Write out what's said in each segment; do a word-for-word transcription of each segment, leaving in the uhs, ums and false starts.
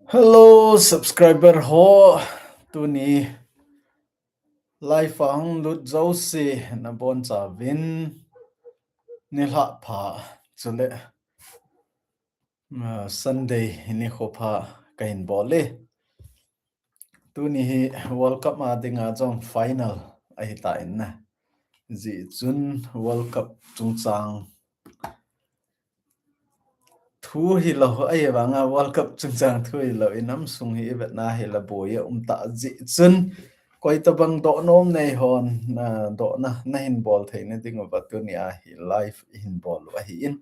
Hello, subscriber ho. Tuni live a hung lut jouse nabonchauvin nilhah pha, chule, ah, Sunday nikho pha kahin bol e. Tuni hi World Cup a dinga jong final ahitan na. Hijeh chun World Cup chungchang thu hilou, ahivanga World Cup chungchang thu hilou, inam sung hi ivetna hile boi aum tah jeh chun, koitabang dohnom nei hon, ah, dohna nahin bol theina diuva tunia hi live ihin bol u ahin.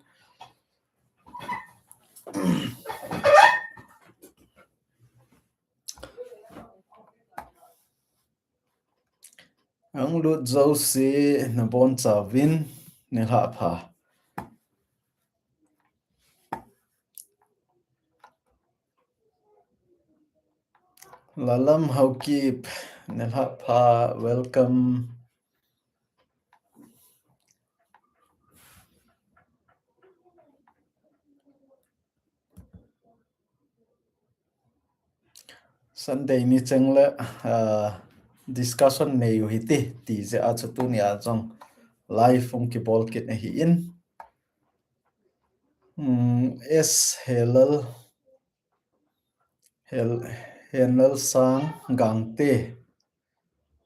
Hung lut jouse nabonchauvin nilhah pha. Lalam Haokip, nilhah pha, welcome. Sunday ni cheng le, ah, discussion nei u hite, ti jeh a chu tunia jong live hung kibol kit ahin. Hmm, S Helal, Hel-, Helal Sang Gangte.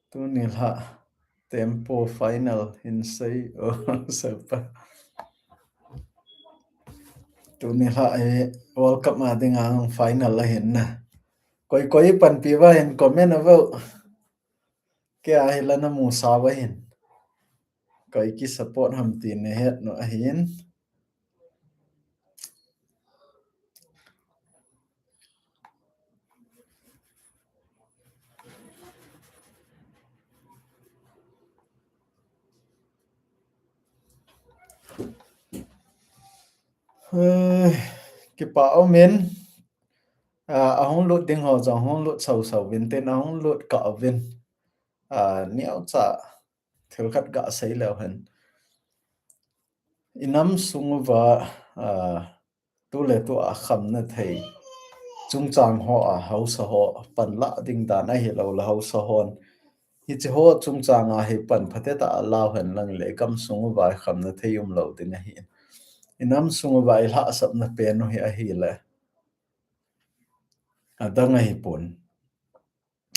Tuni lha tempo final hin sei o sapa. Tuni lha e World Cup a dinga final ahin na. Koi koi panpi uva hin comment uvo. Kei a hi la namu sa uva hin. Koi ki support ham ti nahet nom ahin. Eh, kipa umin, ah, ahung lut ding ho jong hung lut sau sau uvin tin, ahung lut kah uvin. Ah, neocha thil khat gasei leu hen. Inam sung uva, ah, tuletua khamna thei chungchang hoa haosa ho panla ding dan ahilou le haosa hon hiche ho chungchanga hi pan phatecha alau hen lang le igamsung uva khamna thei umlou ding ahi. Inam sung uva ilhahsapna pen u hi ahile adang ahipon.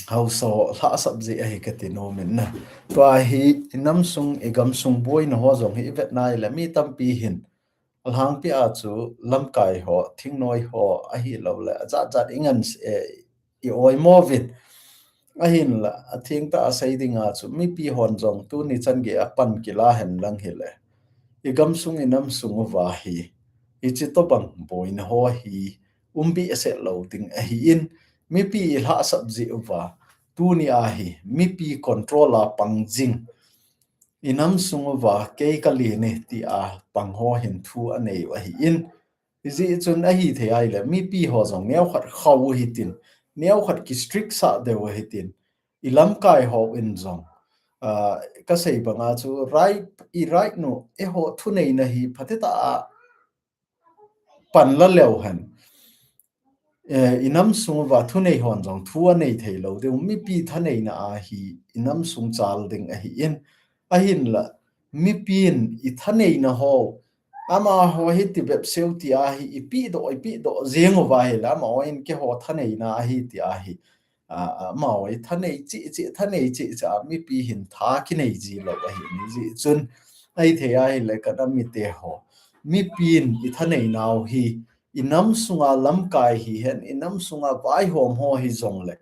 Haosa ho lhahsap jeh ahi kati nom in na. Tua hi inam sung, igam sung boina ho jong hi ivet nai le mi tampi hin. Alhangpi a chu lamkai ho, thingnoi ho ahilou le ajat jat ingan, eh, i oimo uvin. Ahinla, athengtah a sei dinga chu mipi hon jong tuni chan gei a pan kila hen lang hile. Igam sung inam sung uva hi. Hiche tobang boina ho hi. Um behseh lou ding ahin, mipi ilhahsap jeh uva, tuni a hi, mipi control a pang jing. Inam sung uva, kei kalen e, tia pang ho hin thu anei u ahin. Hijeh chun ahithei ahile, mipi ho jong neokhat khau u hitin, neokhat ki strict sah diu ahitin, ilamkai hon jong. Ah, kasei banga chu, right, i right nu, eiho thuneina hi, phatecha a, panla leu hen. Eh, inam sung uva thunei hon jong thu anei thei lou diu, mipi thaneina a hi inam sung chal ding ahin. Ahinla, mipin ithaneina ho, amaho hi ti bep seu ti a hi ipi doh, ipi doh jeng uva hile, amaho in keiho thaneina ahi ti a hi. Ah, ah, amaho hi thanei cheh cheh, thanei cheh cheh a, mipi hin tha kinei ji lou ahi, hijeh chun, ahithei ahile kana mite ho. Mipin ithaneinau hi, inam sunga lamkai hihen, inam sunga vaihom ho hijongle.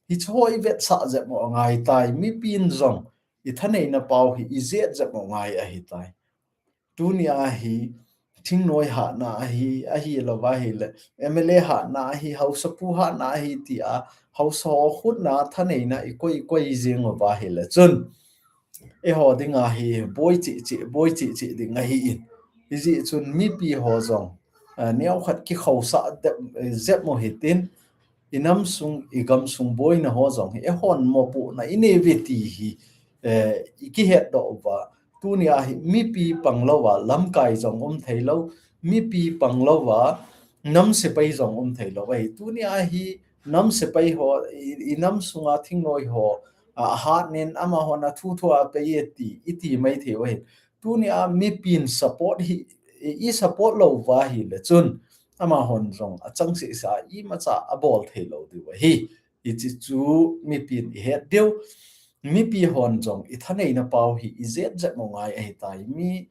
Hiche ho ivetsah jep u angai tai, mipin jong, ithaneina pau hi, ijet jep u angai ahi tai. Tuni a hi, thingnoi hatna ahi, ahilouva ahile, M L A hatna ahi, haosapu hatna ahi tia, haosa ho khutna thaneina ikoi, ikoi jing uva ahile chun, eiho dinga hi boi cheh cheh, boi cheh cheh ding ahin. Hijeh chun mipi ho jong, ah, neokhat kikhousah dep, eh, jep mo hitin, inam sung, igam sung boina ho jong hi, eihon mopohna inei uve ti hi, eh, ikihetdoh uva. Tunia hi mipi panglouva lamkai jong um theilou, mipi panglouva nam sepai jong um theilou ahi. Tunia hi nam sepai ho, i, inam sunga thingnoi ho, a, ahat nen amahon athu thu apei e ti, iti mai thei u ahi. Tunia mipin support hi, i, i support lou uva ahile chun, amahon jong achangseh seh a imacha abol theilou diu ahi. Hiche chu mipin ihet diu. Mipi hon jong ithaneina pau hi ijet jep mo ngai ahitai. Mi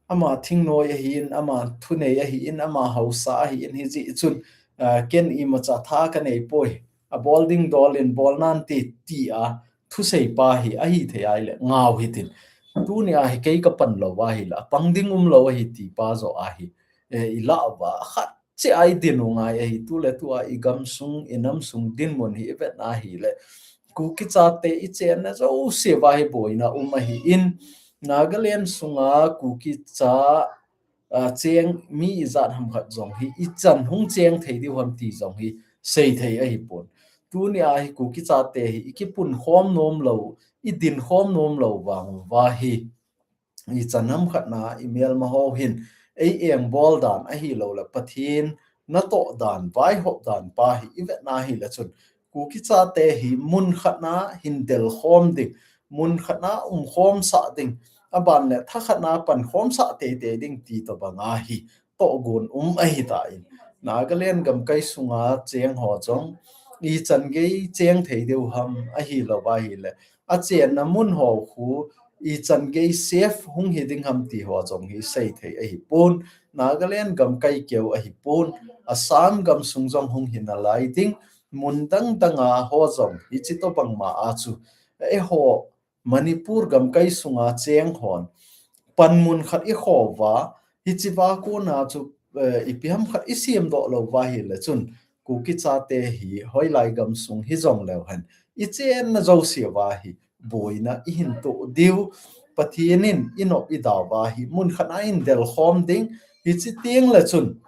ama thingnoi ahin, ama thunei ahin, ama haosa ahin, hijeh chun, ah, ken imacha tha kanei poi. Abol ding dol in bol nante tia thusei pa hi ahithei ahile ngau hitin. Tunia hi kei kapan louva ahile, apang ding umlou ahi ti pa joh ahi, eh, ilah uva khat cheh a idin u ngai ahi. Tuletua igam sung, inam sung dinmun hi ivet na ahile, Kuki chate ichenna jouse uva hi boina um ahin, Nagaland sunga Kuki cha, ah, cheng mi ijat ham khat jong hi ichan hung cheng thei diu ham ti jong hi seithei ahipon. Tunia hi Kuki chate hi ikipunkhom nomlou, idinkhom nomlou vang uva hi, ichan ham khatna imelma ho hin ei engbol dan ahilouleh Pathen natoh dan, vaihop dan pa hi ivet na ahile chun, Kuki chate hi mun khatna hin delkhom ding, mun khatna umkhomsah ding, aban le tha khatna pankhomsah teitei ding ti tobanga hi tohgon um ahitan, Nagaland gamkai sunga cheng ho jong ichan gei cheng thei diu ham ahilouva ahile, achenna mun ho khu ichan gei safe hung hi ding ham ti ho jong hi seithei ahipon. Nagaland gamkai keu ahipon, Assam gamsung jong hung hi nalai ding, mun dang danga ho jong hiche tobangma a chu, eiho Manipur gamkai sunga cheng hon panmun khat ikho uva, hichea kona chu, eh, ipi ham khat isemdoh lou uva ahile chun, Kuki chate hi hoilai gamsung hijongleu hen, ichenna jouse uva hi boina ihin toh diu, Pathen in inop idau uva hi mun khatna in delkhom ding, hiche tengle chun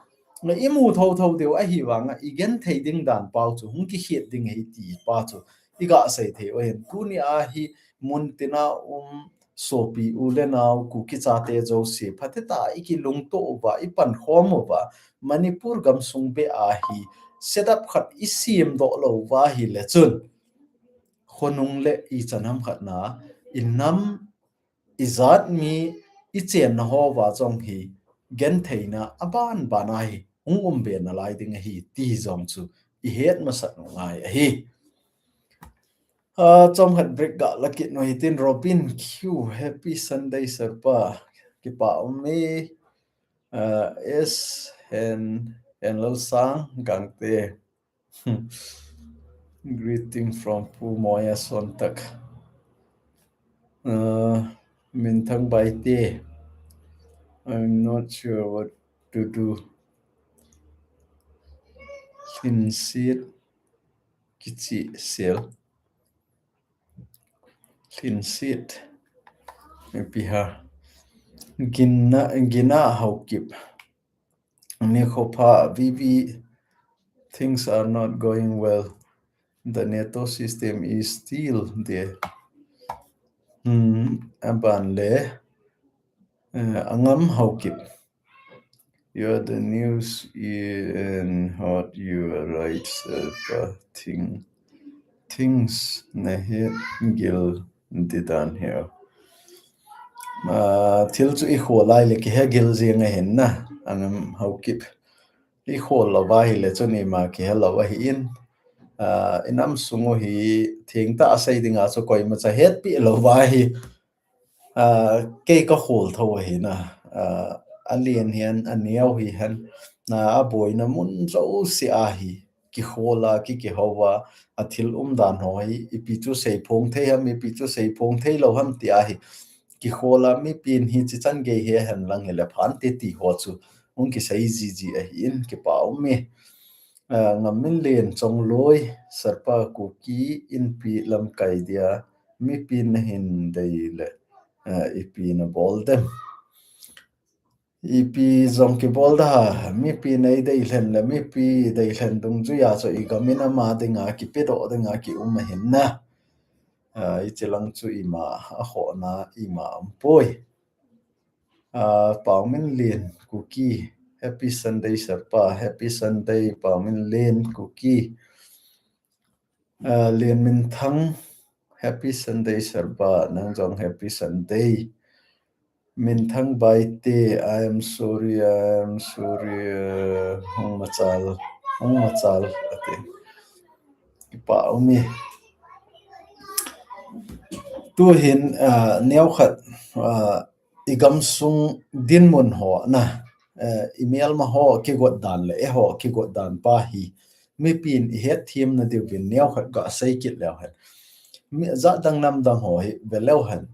imu thotho diu ahivanga igenthei ding dan pau chu hung kikhet ding ahi ti pa chu iga seithei u ahin. Tunia hi muntina um sopi u le nao Kuki chate jouse phatechan ikilungtoh uva, ipankhom uva, Manipur gamsung beh a hi setup khat isemdoh lou uva ahile chun, khonung le ichan ham khatna, inam, ijat mi, ichenna ho uva jong hi gentheina aban ban a hi hung umbe nalai ding ahi ti jong chu ihet masat u ngai ahi. Ah, chomkhat break ga la kit u hitin, Robin Q, Happy Sunday, Sir pa. Kipah um e. Ah, S N N Lalsang Gangte. Greeting from Pu Moya Sontak. Uh, Minthang Baite. I'm not sure what to do. Lhinsit kichi sel. Lhinsit. Ipi ham. Gina, Gina Haokip. Nikho pha, V V, things are not going well. The NATO system is still there. Hmm, aban le, eh, Angam Haokip. You're the news and hot, you are right, sir. Thing, things nahet gil didan heo. Ah, thil chu ikhol lai le kihegil jing ahin na, Angam Haokip. Ikhol lou uva ahile chun ima kihe lou ahin. Ah, inam sung u hi thengtah a sei dinga chu koimacha hetpi lou uva ahi. Ah, kei kakhol tho ahi na. Ah, alen hihen, aneo hihen. Na, aboina mun jouse a hi kikhol a, ki, kihou a, athil umdan ho hi, ipi chu seiphong thei ham, ipi chu seiphong thei lou ham ti a hi kikhol a, mipin hichi chan gei hihen lang hile phante ti ho chu hung kisei jiji ahin, kipa um e. Ah, Ngamminlen Chongloi, Serpa Kuki, Inpi lamkai dia, mipi nahin dei le, ah, ipi nabol dem. Ipi jong kibol da ha, mipi nei deilhen le, mipi deilhen dungjuia chu i gam in ama dinga, kipedoh dinga, ki um ahin na. Ah, hiche lang chu ima, akhohna ima umpoi. Ah, Paominlen Kuki, Happy Sunday Serpa, Happy Sunday Paominlen Kuki. Ah, Lianminthang, Happy Sunday Serpa, nang jong Happy Sunday. Minthang Baite, I am sorry, I am sorry, uh, hung machal, hung machal, ati. Kipa um e. Tuhin, ah, neokhat, ah, i gamsung dinmun ho na, eh, i melma ho kigot dan le, eiho kigot dan pa hi, mipin i hetthem na diuvin neokhat gasei kit leu hen. Mi, jat dang nam dang ho hi, ve leu hen.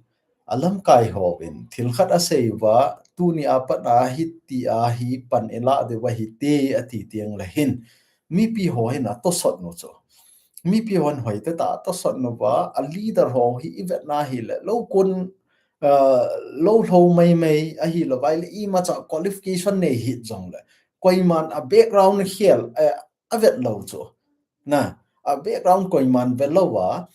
A lamkai hovin, thil khat asei uva, tuni a pat a hiti a hi pan i lah diu ahi te ati teng le hin, mipi ho hin atosot nu chu. Mipi hon hoitah a tosot nu va, a leader ho hi i vetna hi le, lo kun, ah, lo lho mai mai ahi lo vai le, imacha qualification nei hijong le, koiman a background khel, eh, a vet lo chu. Na, a background koiman ve lo a,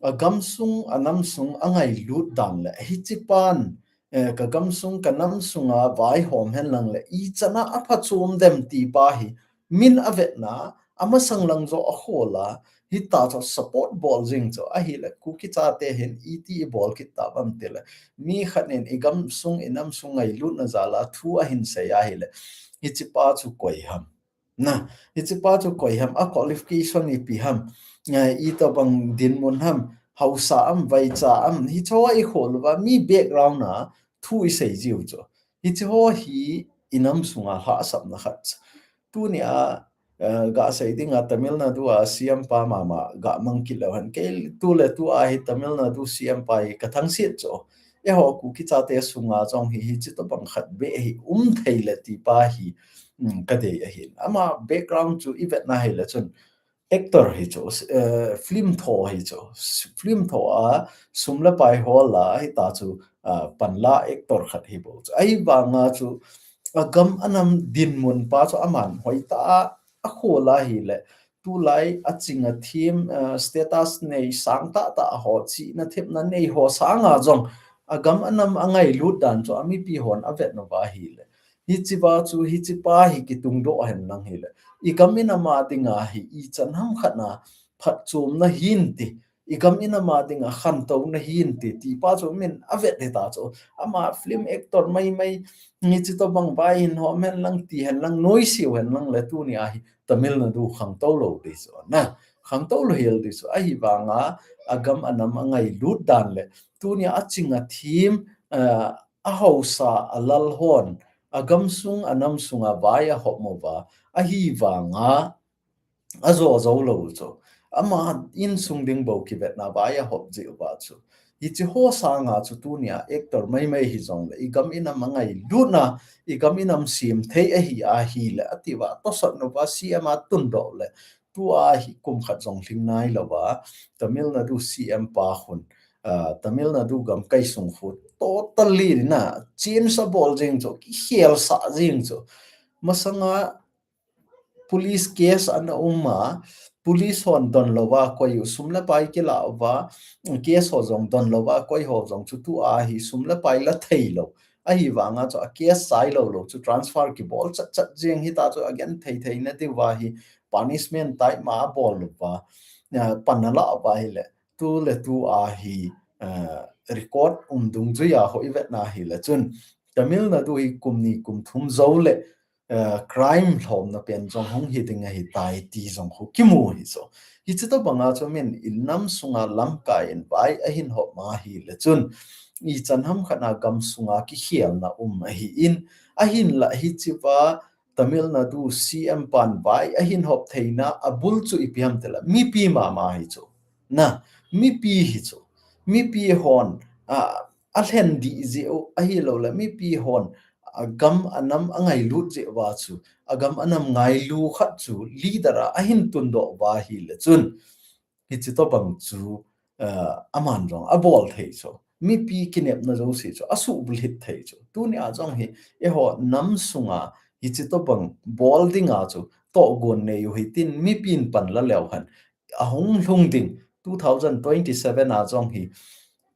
a gamsung, a namsung, a ngailut dan le, hiche pan, eh, ka gamsung, ka namsunga vaihom hen lang le, ichan a aphachom dem ti pa hi, min a vetna, amasang lang jo akhol a, hita chu support bol jing chu, ahi le, Kuki chate hin, iti i bol kit ta vam ti le, mi khat in i gamsung, i namsung ngailutna jal a, thu ahin sei ahi le, hiche pa chu koi ham. Na, hiche pa chu koi ham, a qualification ipi ham, eh, itobang dinmun ham, haosa am, vaicha am, hiche ho i khol uva, mi background a thu i sei jiu chu. Hiche ho hi i namsunga lhahsamna khat. Tuni a, eh, gasei dinga Tamil Nadu a C M pa mama gamang kit leu hen. Kei tu le tu a hi Tamil Nadu C M pa hi ka thangsit chu. Eiho Kuki chate sunga jong hi, hiche tobang khat beh hi um thei le ti pa hi, um, ka dei ahin. Ama background chu i vetna hi le chun actor hi chu, eh, film tho hi chu, film tho a sum le pai hol a hita chu, ah, pan la actor khat hi bou chu. Ahivanga chu, a gam a nam dinmun pa chu aman hoitah a, akhol a hi le, tulai a ching a thim, eh, status nei sang tah tah ho, chihna thepna nei ho sanga jong, a gam a nam a ngailut dan chu a mipi hon a vet nu va hi le. Hiche va chu, hiche pa hi kitung doh hen lang hi le. I gam i nam a dinga hi, ichan ham khat na phatchomna hin ti, i gam i nam a dinga khantouna hin ti, ti pa chu min a vet hita chu. Ama film actor mai mai, hiche tobang vai hin hom hen lang ti hen lang, noisiu hen lang le tuni a hi, Tamil Nadu khangtou lou ding chu. Na, khangtou lou hel ding chu. Ahivanga, a gam a nam a ngailut dan le, tuni a ching a thim, eh, a haosa a lal hon, a gamsung a namsunga vai a hop mo va, ahivanga, a jo jo lou chu. Ama insung ding bou kivetna vai a hop jiu va chu. Hiche ho sanga chu tuni a actor mai mai hijong le, i gam i nam a ngailutna, i gam i nam sim thei ahi a hi le, ati va, tosot nu va C M a tun doh le, tua hi kum khat jong lhing nai lou va, Tamil Nadu C M pa khun, ah, Tamil Nadu gamkai sung khu, totally na, change a bol jing chu, kikhel sah jing chu. Masanga, police case ana um a, police hon don lou va koi u, sum le pai kila uva, case ho jong don lou va koi ho jong chu tua hi sum le pai la thei lou. Ahivanga chu a case chai lou lou chu transfer kibol chat chat jing hita chu a gen thei thei na diu va hi punishment tai ma bol lou va, eh, pan a la va hi le. Tu le tu a hi, eh, record um dungjuia ho i vetna hi le chun. Tamil Nadu hi kum ni kum thum jou le, eh, crime lhomna pen jong hung hi ding ahi tai ti jong khu kimu hi chu. Hiche tobanga chu min i nam sunga lamkai in vai ahin hop ma hi le chun, ichan ham khat na gam sunga kikhelna um ahi in, ahin la hiche va Tamil Nadu C M pan vai ahin hop theina a bul chu ipi ham ti le, mipi mama hi chu. Na, mipi hi chu. Mipi hon, a, a lhen dih jeh u, ahi lou le, mipi hon, agam anam angailut jeh uva chu, agam anam ngailu khat chu leader a ahin tundoh uva ahile chun, hiche tobang chu, eh, aman jong abol thei chu. Mipi kinepna jouse chu asuhbulhit thei chu. Tunia jong hi, eiho nam sunga hiche tobang bol dinga chu tohgon nei u hitin mipin pan la leu hen. Ahung lhung ding two thousand twenty-seven a jong hi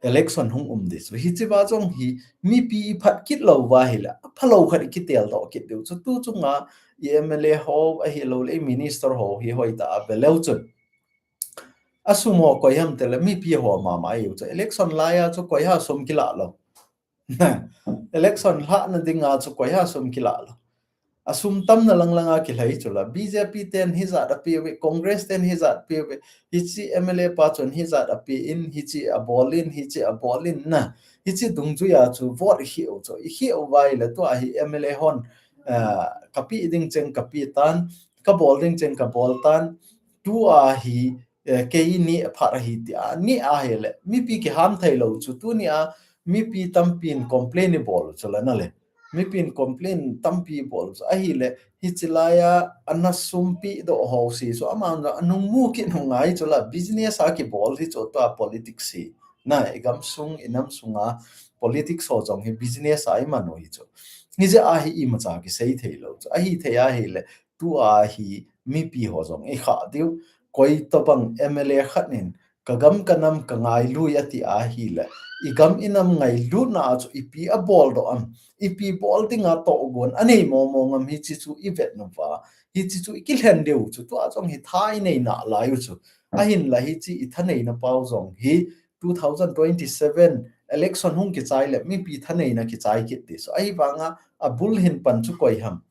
election hung um ding chu. Hiche uva jong hi mipi iphat kit lou uva ahile, aphalou khat ikitel doh kit diu chu. Tu chunga i M L A ho ahilou le, i minister ho hi hoitah a ve leu chun, asum ho koi ham tile mipi ho mama ahiu chu. Election laiya chu koi ha sum kilah lou. Election lhahna dinga chu koi ha sum kilah lou. Asum tamna lang langa kilhai chu la. B J P ten hijat ape uve, Congress ten hijat ape uve, hiche M L A pa chun hijat ape in, hiche abol in, hiche abol in na. Hiche dungjuiya chu vote ikhel u chu. Ikhel uva ahile tua hi M L A hon, eh, kapeh ding cheng kapeh tan, kabol ding cheng kabol tan, tua hi, eh, kei neh phat ahi tia, neh ahile, mipi kiham thei lou chu, tunia mipi tampin complain ibol chu la na le. Mipin complain tampi bol chu. Ahile, hiche laiya ana sum pehdoh ho se chu, aman anung mu kit u ngai chu la, business a kibol hi chu tua politics hi. Na, igam sung, inam sunga politics ho jong hi business a iman u hi chu. Hijeh a hi imacha kisei thei lou chu. Ahithei ahile, tua hi mipi ho jong ikhah diu. Koi tobang M L A khat in, kagam kanam kangailui ati ahile, igam inam ngailutna a chu ipi abol doh am, ipi bol dinga tohgon anei mong mong am, hiche chu ivet uva, hiche chu ikilhen diu chu, tua jong hi tha inei nalai u chu. Ahinla hiche ithaneina pau jong hi two thousand twenty-seven election hung kichai le mipi thaneina kichai kit ding chu. Ahivanga abul hin pan chu koi ham.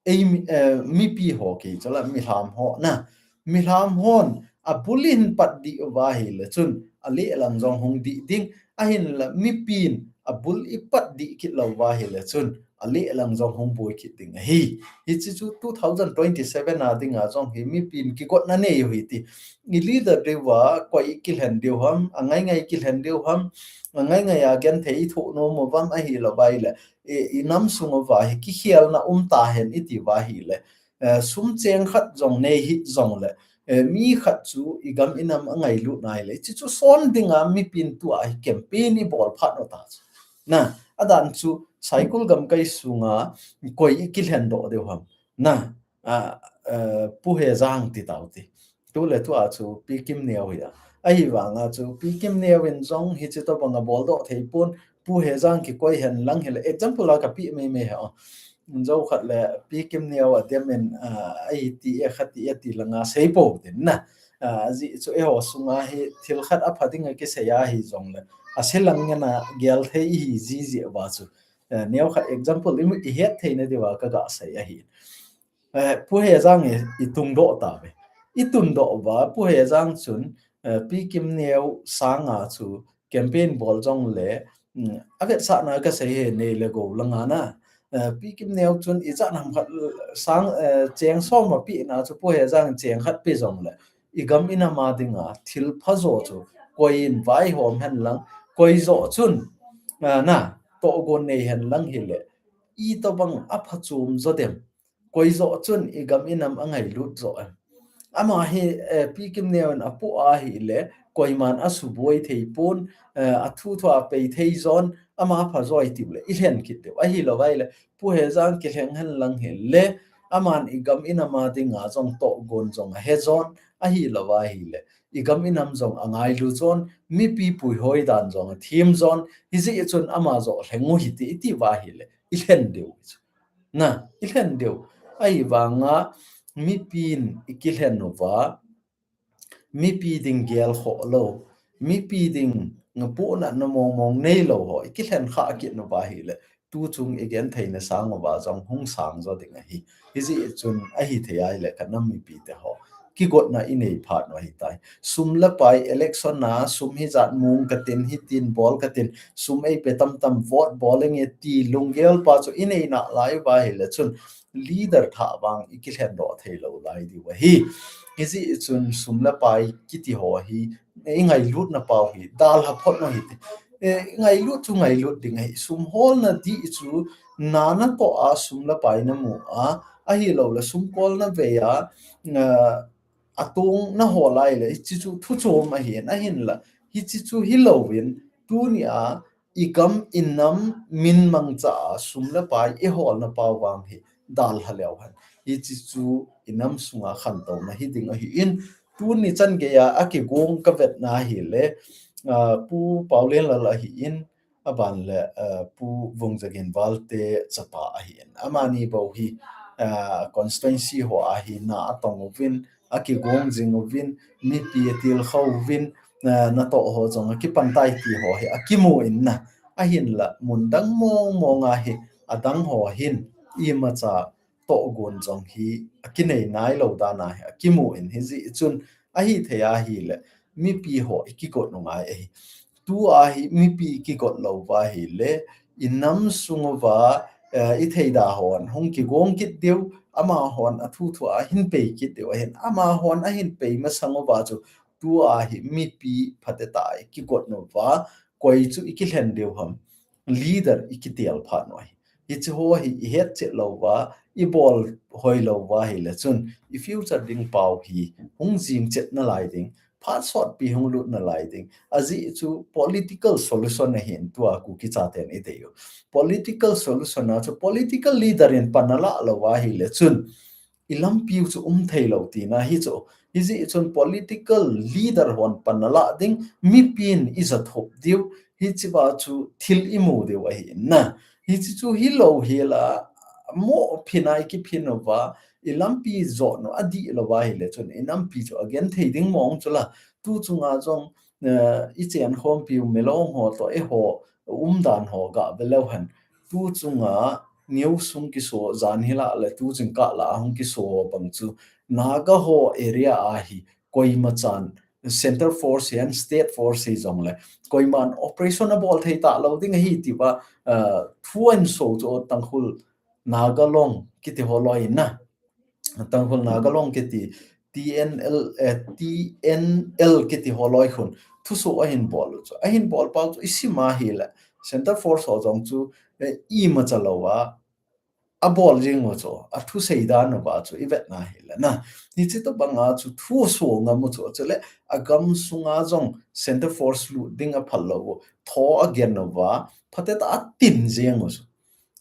Ei mi, eh, mipi ho kei chu la, milham ho na. Milham hon abul in pat dih uva ahile chun, alehlang jong hung dih ding. Ahinla mipin abul ipat dih kit lou uva ahile chun, alehlang jong hung boi kit ding ahi. Hiche chu two thousand twenty-seven a dinga jong hi mipin kigotna nei u hite. I leader diuva koi ikilhen diu ham, angai ngai kilhen diu ham, angai ngai a genthei ithoh nom u vam ahilou vai le, i, inam sung uva hi kikhelna um tahen iti uva ahile, eh, sum cheng khat jong nei hih jongle, eh, mi khat chu igam inam angailut nai le, hiche chu son dinga mipin tua hi campaign ibol phat u ta chu. Na, adan chu Saikul gamkai sunga koi ikilhen doh diu ham. Na, a, a, Pu Hejang ti tau ti. Tule tua chu Pi Kimneo hi a. Ahivanga chu Pi Kimneo in jong hiche tobang abol doh thei pon, Pu Hejang kikoi hen lang hile, example a kapeh mei mei hi a. Jou khat le Pi Kimneo adem in, a, ahi ti e khat ti e ti langa sei pou tin na. A, ajeh chu eiho sunga hi thil khat apha dinga kisei ahi jongle, ase lang ngen a gel thei ihi jiji uva chu. Eh, neo khat example imu ihet theina diuva kaga sei ahi. Eh, Pu Hejang i, itung doh tave. Itun doh uva, Pu Hejang chun, eh, Pi Kimneo sanga chu campaign bol jongle, mm, avetsahna kasei hi nei le gou langa na. Eh, Pi Kimneo chun ijat ham khat sang, eh, cheng som apehna chu Pu Hejang cheng khat pe jongle, igam inam a dinga thil phajo chu koi in vaihom hen lang, koi jo chun, eh, na, tohgon nei hen lang hile, itobang aphachom jo dem. Koi jo chun igam inam angailut jo em. Ama hi, eh, Pi Kimneo in apoh ahile, koiman asuboi thei pon, eh, athu thua pei thei jon, ama pha joi tiu le, ilhen kit diu. Ahilou vai le, Pu Hejang kilhen hen lang hile, aman igam inam a dinga jong tohgon jong ahe jon, ahilou vai le, igam inam jong angailu jon, mipi puihoi dan jong athem jon, hijeh chun ama jo lheng u hite, iti uva ahile, ilhen diu. Na, ilhen diu. Ahivanga mipin ikilhen uva, mipi ding gel khoh lou, mipi ding ngapuh natna mong mong neilou ho ikilhen khah kit uva ahile, tu chung igentheina sang uva jong hung sang jo ding ahi. Hijeh chun ahithei ahile kanam mipite ho, kigotna inei phat u ahitai. Sum le pai election a sum hijat mung katin, hitin bol katin, sum eipe tamtam, vote bol inge ti lunggel pa chu inei nalai uva ahile chun, leader thah vang ikilhen doh thei lou lai diu ahi. Hijeh chun sum le pai kiti ho hi, ingailutna pau hi, dalha phot u hite. eh, ngailut chu ngailut ding ahi. Sum holna dih chu na natoh a sum le pai namu a, ahilouleh sum kolna vei a, ah, atong nahol ahileh, hiche chu thuchom ahin, ahinla hiche chu hilouvin, tunia igam inam min mangcha a sum le pai iholna pau vang hi dalha leu hen. Hiche chu inam sunga khantouna hiding ahin, tuni chan geiya akigong kavetna ahileh, ah, Pu Paolenlal ahin, aban le, ah, Pu Vungzagin Valte chapa ahin. Amani bou hi, ah, constituency ho a hi na atong uvin, akigong jing uvin, mipi atilkhou uvin, ah, natoh ho jong akipan tai ti ho hi akimu in na. Ahinla mun dang mong mong a hi adang ho hin imacha tohgon jong hi akinei nailou dan a hi akimu in, hijeh chun ahithei ahileh mipi ho ikigot u ngai ahi. Tua hi mipi ikigot lou uva ahileh, inam sung uva, eh, ithei da hon hung kigong kit diu, amahon athu thu a ahin pei kit diu ahin, amahon ahin pei masang uva chu tua hi mipi phatecha a ikigot u uva, koi chu ikilhen diu ham, leader ikitel phat u ahi. Hiche ho hi ihet chet lou uva, ibol hoi lou uva ahileh chun, i future ding pau hi hung jing chet nalai ding, phat sotpi hung lut nalai ding. Ajeh chu political solution ahin tua Kuki chaten idei u. Political solution a chu political leader in pan ala lou uva ahileh chun, ilampiu chu um thei lou tina hi chu. Hijeh chun political leader hon pan ala ding, mipin ija thop diu, hichea chu thil imu diu ahi na. Hiche chu hilou hela, mo phin a ikiphin uva, ilampi jot u adih lou uva ahileh chun, inampi chu agenthei ding mong chu la. Tu chunga jong, eh, ichen khompiu Milong ho toh eiho umdan ho gave leu hen. Tu chunga neo sung kiso, jan hila le tu jingkah la hung kiso bang chu, Naga ho area a hi koima chan, Centre Force hihen, State Force hijongleh, koiman operation abol thei talou ding ahi tia, ah, thu ahin so chu Tangkhul Naga Long kiti ho loi na. Tangkhul Naga Long kiti, T N L, eh, T N L kiti ho loi khun thuso ahin bol u chu. Ahin bol pau chu isim ahileh, Centre Force ho jong chu, eh, imacha lou a abol jing u chu, athu seidan uva chu ivetna ahileh na. Hiche tobang a chu thu so ngam u chu, chuleh agam sunga jong Centre Force lut ding aphal lou u, tho agen uva, phatecha a atin jing u chu.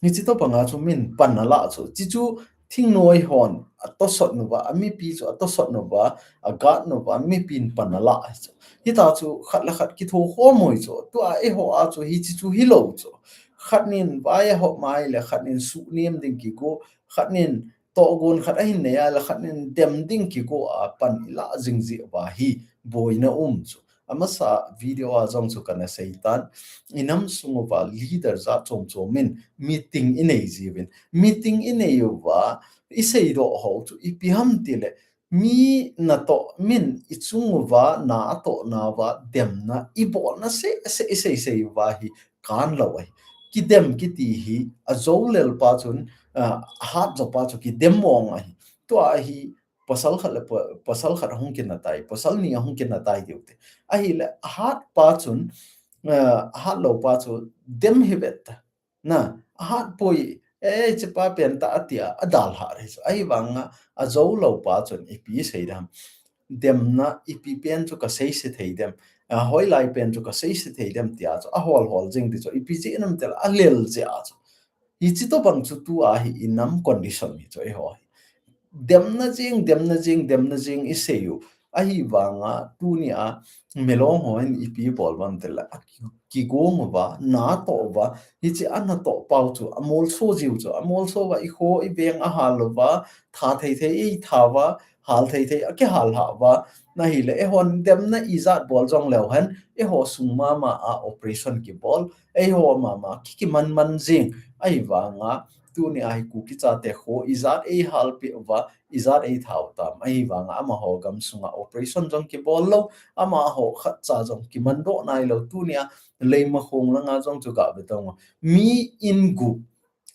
Hiche tobang a chu min pan ala chu. Hiche chu thingnoi hon atosot u uva, amipi chu atosot u uva, agat u uva, mipin pan ala chu. Hita chu khat le khat kitho khom u chu. Tua eiho a chu hiche chu hilou chu. Khat nin vai ahop mai le khat nin suhnem ding kigo, khat nin tohgon khat ahin nei a le khat nin dem ding kigo a pan ila jing jeh uva hi boina um chu. Amasa video a jong chu kana seitan, inam sung uva leader jat chom chom in meeting inei jiuvin. Meeting inei uva, iseidoh ho chu ipi ham tileh, mi natoh, min ichung uva na atohna uva demna ibolna seh seh isei sei uva hi kanlou ahi. Kidem kiti hi ajoulel pa chun, ah, ahat jo pa chu kidem mong ahi. Tua hi pasal khat le pa-, pasal khat ahung kinatai, pasal ni ahung kinatai diu te. Ahileh ahat pa chun, ah, ahat lou pa chu dem hi vet ta. Na, ahat poi, eh, chepa pen ta atia, adalha re chu. Ahivanga, ajoulou pa chun ipi sei dem. Demna ipi pen chu kasei se thei dem. Ah, hoilai pen chu kasei se thei dem tia chu. Ahol hol jing ti chu. Ipi jeh nam tel alel jeh a chu. Hiche tobang chu tua hi inam condition hi chu eiho hi. Demna jing, demna jing, demna jing isei u. Ahivanga tunia Milong hon ipi bol uvam tileh, aki-, kigong uva, natoh uva, hiche anatoh pau chu amolso jiu chu, amolso uva, ikho iveng ahal uva, tha thei thei eitha uva, hal thei thei akihal ha uva. Ahileh eihon demna ijat bol jong leu hen, eiho sung mama a operation kibol, eiho mama kikiman man jing. Ahivanga tunia hi Kuki chate kho ijat eihal peh uva, ijat eitha u tam. Ahivanga amaho gam sunga operation jong kibol lou, amaho khatcha jong kiman doh nailou. Tunia Leimakhong langa jong chu gave tong u. Mi in gup,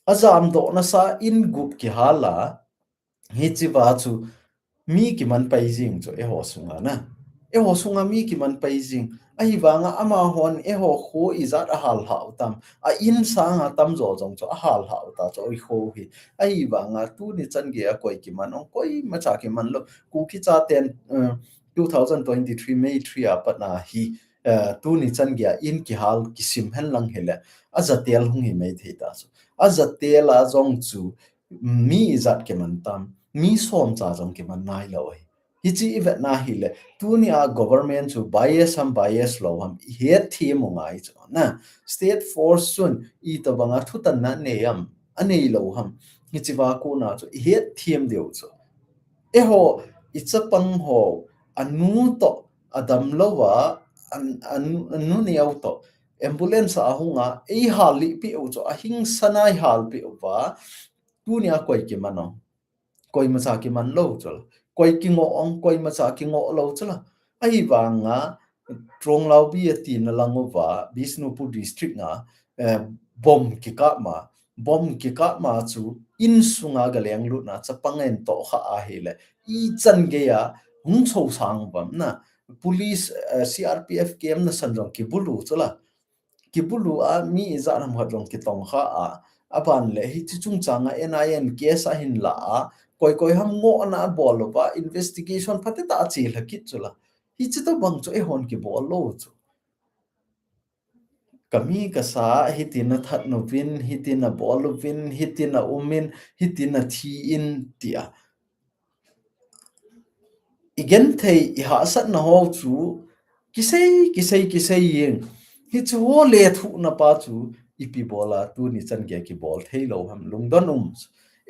ajamdoh nasa in gup kihal a, hichea chu mi kiman pai jing chu eiho sunga na. Eiho sunga mi kiman pai jing. Ahivanga amahon eiho kho ijat ahal lhau tam. A in sanga tamjo jong chu ahal lhau ta chu eiho hi. Ahivanga tuni chan geiya koi kiman ong, koimacha kiman lou. Kuki chaten, uh, two thousand twenty-three May three a pat na hi, uh, tuni chan geiya in kihal kisim hen lang hile. Ajatel hung hi mai thei ta chu. Ajatel a jong chu mi ijat kiman tam. Mi som cha jong kiman nai lou ahi. Hichi ivet na hile, tunia government chu bias ham, bias lou ham, ihet them u ngai chu. Na, state force chun itobanga thutanna nei ham, anei lou ham. Hichi va kona chu ihet them diu chu. Eiho, ichapang ho, anu toh, adam louva, an, an, anu neo toh, ambulance a hunga, eihal lih peh u chu, ahing sana eihal peh uva, tunia koi kiman ong. Koimacha kiman lou chu la. Koi kingoh ong, koimacha kingoh lou chu la. Ahivanga, Tronglaubi atina lang uva, Bishnupur district nga, eh, bomb kikap ma, bomb kikap ma chu insunga galeng lutna chapang in tohkha ahile. Ichan geiya hung chosang uvam na. Police, eh, C R P F camp nasan jong kibulu chu la. Kibulu a mi ijat ham khat jong kitongkha a. Aban le hichi chungchanga N I A in case ahin la a. Koi koi ham ngohna abol uva investigation phatecha achelha kit chu la. Hichi tobang chu eihon kibol lou chu. Kami kasa, hitin athat uvin, hitin abol uvin, hitin aum in, hitin athi in tia. Igenthei, ihahsatna ho chu, kisei, kisei, kisei jeng. Hichu ho lethuhna pa chu, ipi bola tuni chan geiya kibol thei lou ham lungdon um.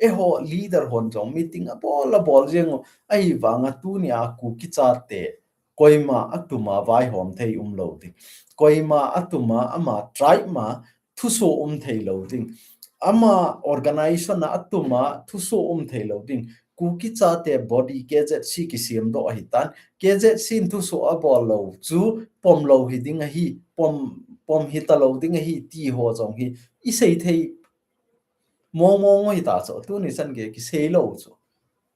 Eiho leader hon jong meeting abol, abol jeng u, ahivanga tunia Kuki chate. Koima atuma vaihom thei um lou ding. Koima atuma ama tribe ma thuso um thei lou ding. Ama organization a atuma thuso um thei lou ding. Kuki chate body K Z C kisem doh ahitan. K Z C in thuso abol lou chu pom lou hi ding ahi, pom, pom hita lou ding ahi ti ho jong hi isei thei mong mong hita chu. Tuni chan geiya kisei lou chu.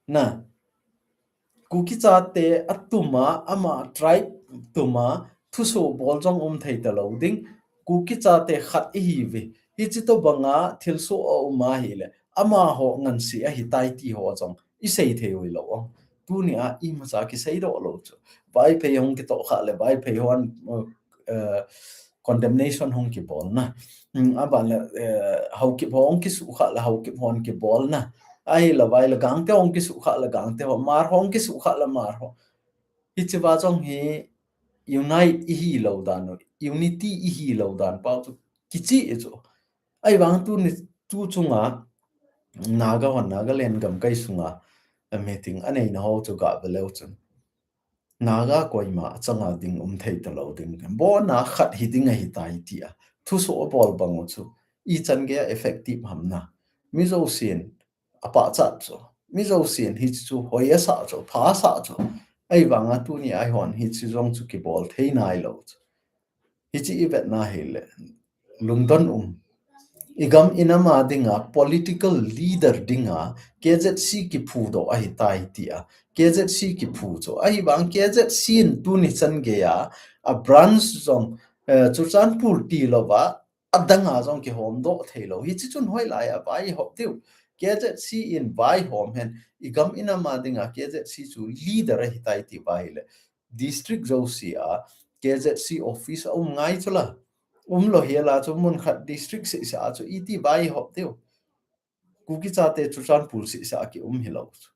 Na. Kuki chate atuma, ama tribe tuma, thuso bol jong um thei ta lou ding. Kuki chate khat ihiuve. Hichi tobanga thilsoh aum ahile. Amaho ngansi ahitai ti ho jong isei thei u hilou. Tunia imacha kisei doh lou chu. Vaiphei hung kitohkha le, Vaiphei hon, uh, condemnation hung kibolna. Hmm, aban le, eh, Haokip ho hung kisukha le, Haokip hon kibolna. Ahile vai le Gangte hung kisukha le, Gangte ho, Hmar ho hung kisukha le, Hmar ho. Hichi va jong hi unite ihi lou dan u, unity ihi lou dan pa chu kichi e chu. Ahivang tuni, tu chunga Naga hon, Nagaland gamkai sunga, eh, meeting aneina ho chu gave leu chun. Naga koima achanga ding um thei ta lou ding. Bona khat hi ding ahitai tia. Thuso abol bang u chu. Ichan geiya effective ham na. Mi jousen apachat chu. Mi jousen hichu hoi asah chu, pha asah chu. Ahivanga tunia eihon hichi jong chu kibol thei nai lou chu. Hichi ivet na hile. Lungdon um. Igam inam a dinga political leader dinga K Z C kiphu doh ahitai tia. K Z C kiphu chu. Ahivang K Z C in tuni chan geiya a branch jong, eh, Churachandpur ti louva adanga jong kihom doh thei lou. Hichi chun hoilai a vaihop diu. K Z C in vaihom hen. Igam inam a dinga K Z C chu leader ahitai ti va hile. District jouse a K Z C office aum ngai chu la. Um lou hiela chu mun khat district seh seh a chu iti vaihop diu. Kuki chate Churachandpur seh seh a kium hilou chu.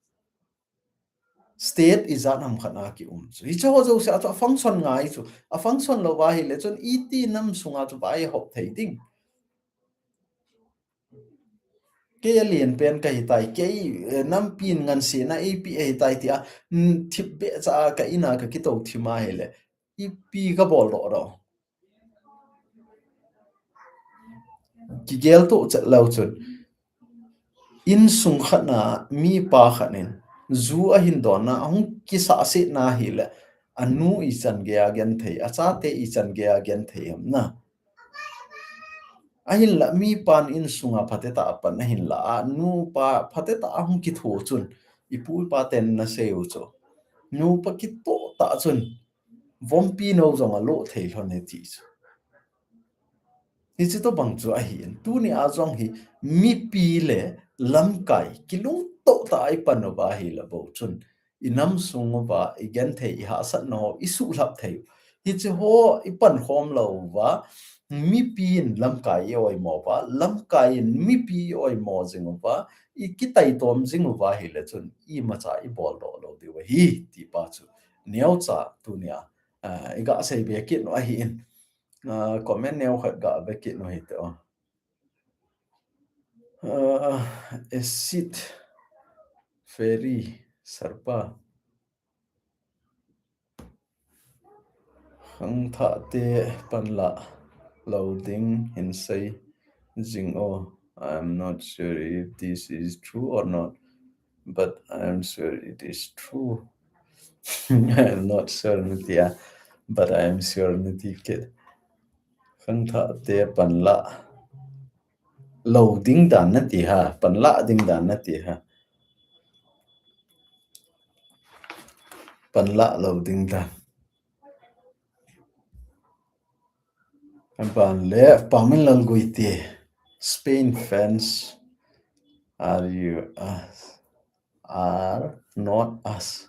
State ijat ham khat a kium chu. Hiche ho jouse a chu afunction ngai chu. Afunction lou va hile chun iti nam sunga chu vaihop thei ding. Kei alen pen kahitai, kei, eh, nampi in ngansena eipeh ahitai tia, mm, thipbeh cha a ka in a ka kitou thim ahile. Ipi kabol doh doh. Kigel toh chet leu chun. Insung khat na mipa khat in ju ahin don na, ahung kisahset na hile, anu ichan geiya genthei, achate ichan geiya genthei ham na. Ahinla mipan insunga phatecha a pan ahinla, anupa phatecha ahung kitho chun, ipu ipa ten nasei u chu. Nupa kitoh tah chun, vompi nou jong alo thei lhon e ti chu. Hichi tobang chu ahin, tuni a jong hi mipi le lamkai kilungtoh tah a i pan uva ahile bou chun, i nam sung uva i genthei, i hahsatna ho i suhlhap thei u. Hichi ho i pankhom lou uva, mipi in lamkai i oimo uva, lamkai in mipi i oimo jing uva, i kitaitom jing uva ahile chun, imacha i boldoh lou diu ahi, ti pa chu neocha tuni a, ah, i gasei be kit u ahin. Ah, comment neo khat gave kit u hite o. Ah, Acid Fairy Sarpa. Khangthah te panla lou ding hin sei jing o. I'm not sure if this is true or not, but I'm sure it is true. I'm not sure nati a, but I'm sure nati kit. Khangthah te panla lou ding dan nati ha, panla ding dan nati ha. Panla lou ding dan. Aban le Paminlal Guite, Spain fans, are you us? Are not us.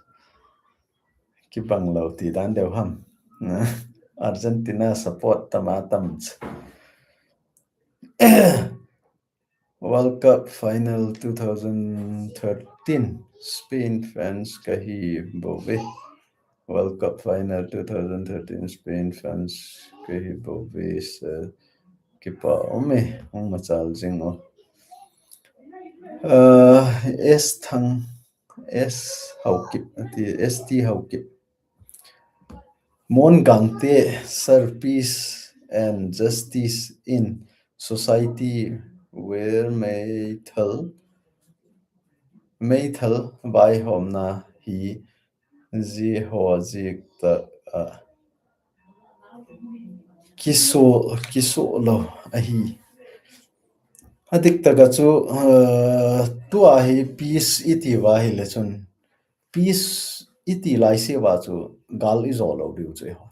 Kibang lou ti dan deu ham. Argentina support tama tam. World Cup final two thousand thirteen, Spain fans kahi bouve. World Cup final two thousand thirteen, Spain fans kahi bouve, sir. Kipa um e, hung machal jing o. Uh, S Thang, S Haokip, ati, S T Haokip. Mon Gangte, sir, peace and justice in society where meithal, meithal vaihomna hi ji ho jik ta a kiso, kiso lou ahi. Adik taka chu, uh, tua hi peace iti uva ahile chun, peace iti laise uva chu gal ijo lou diu chu eiho.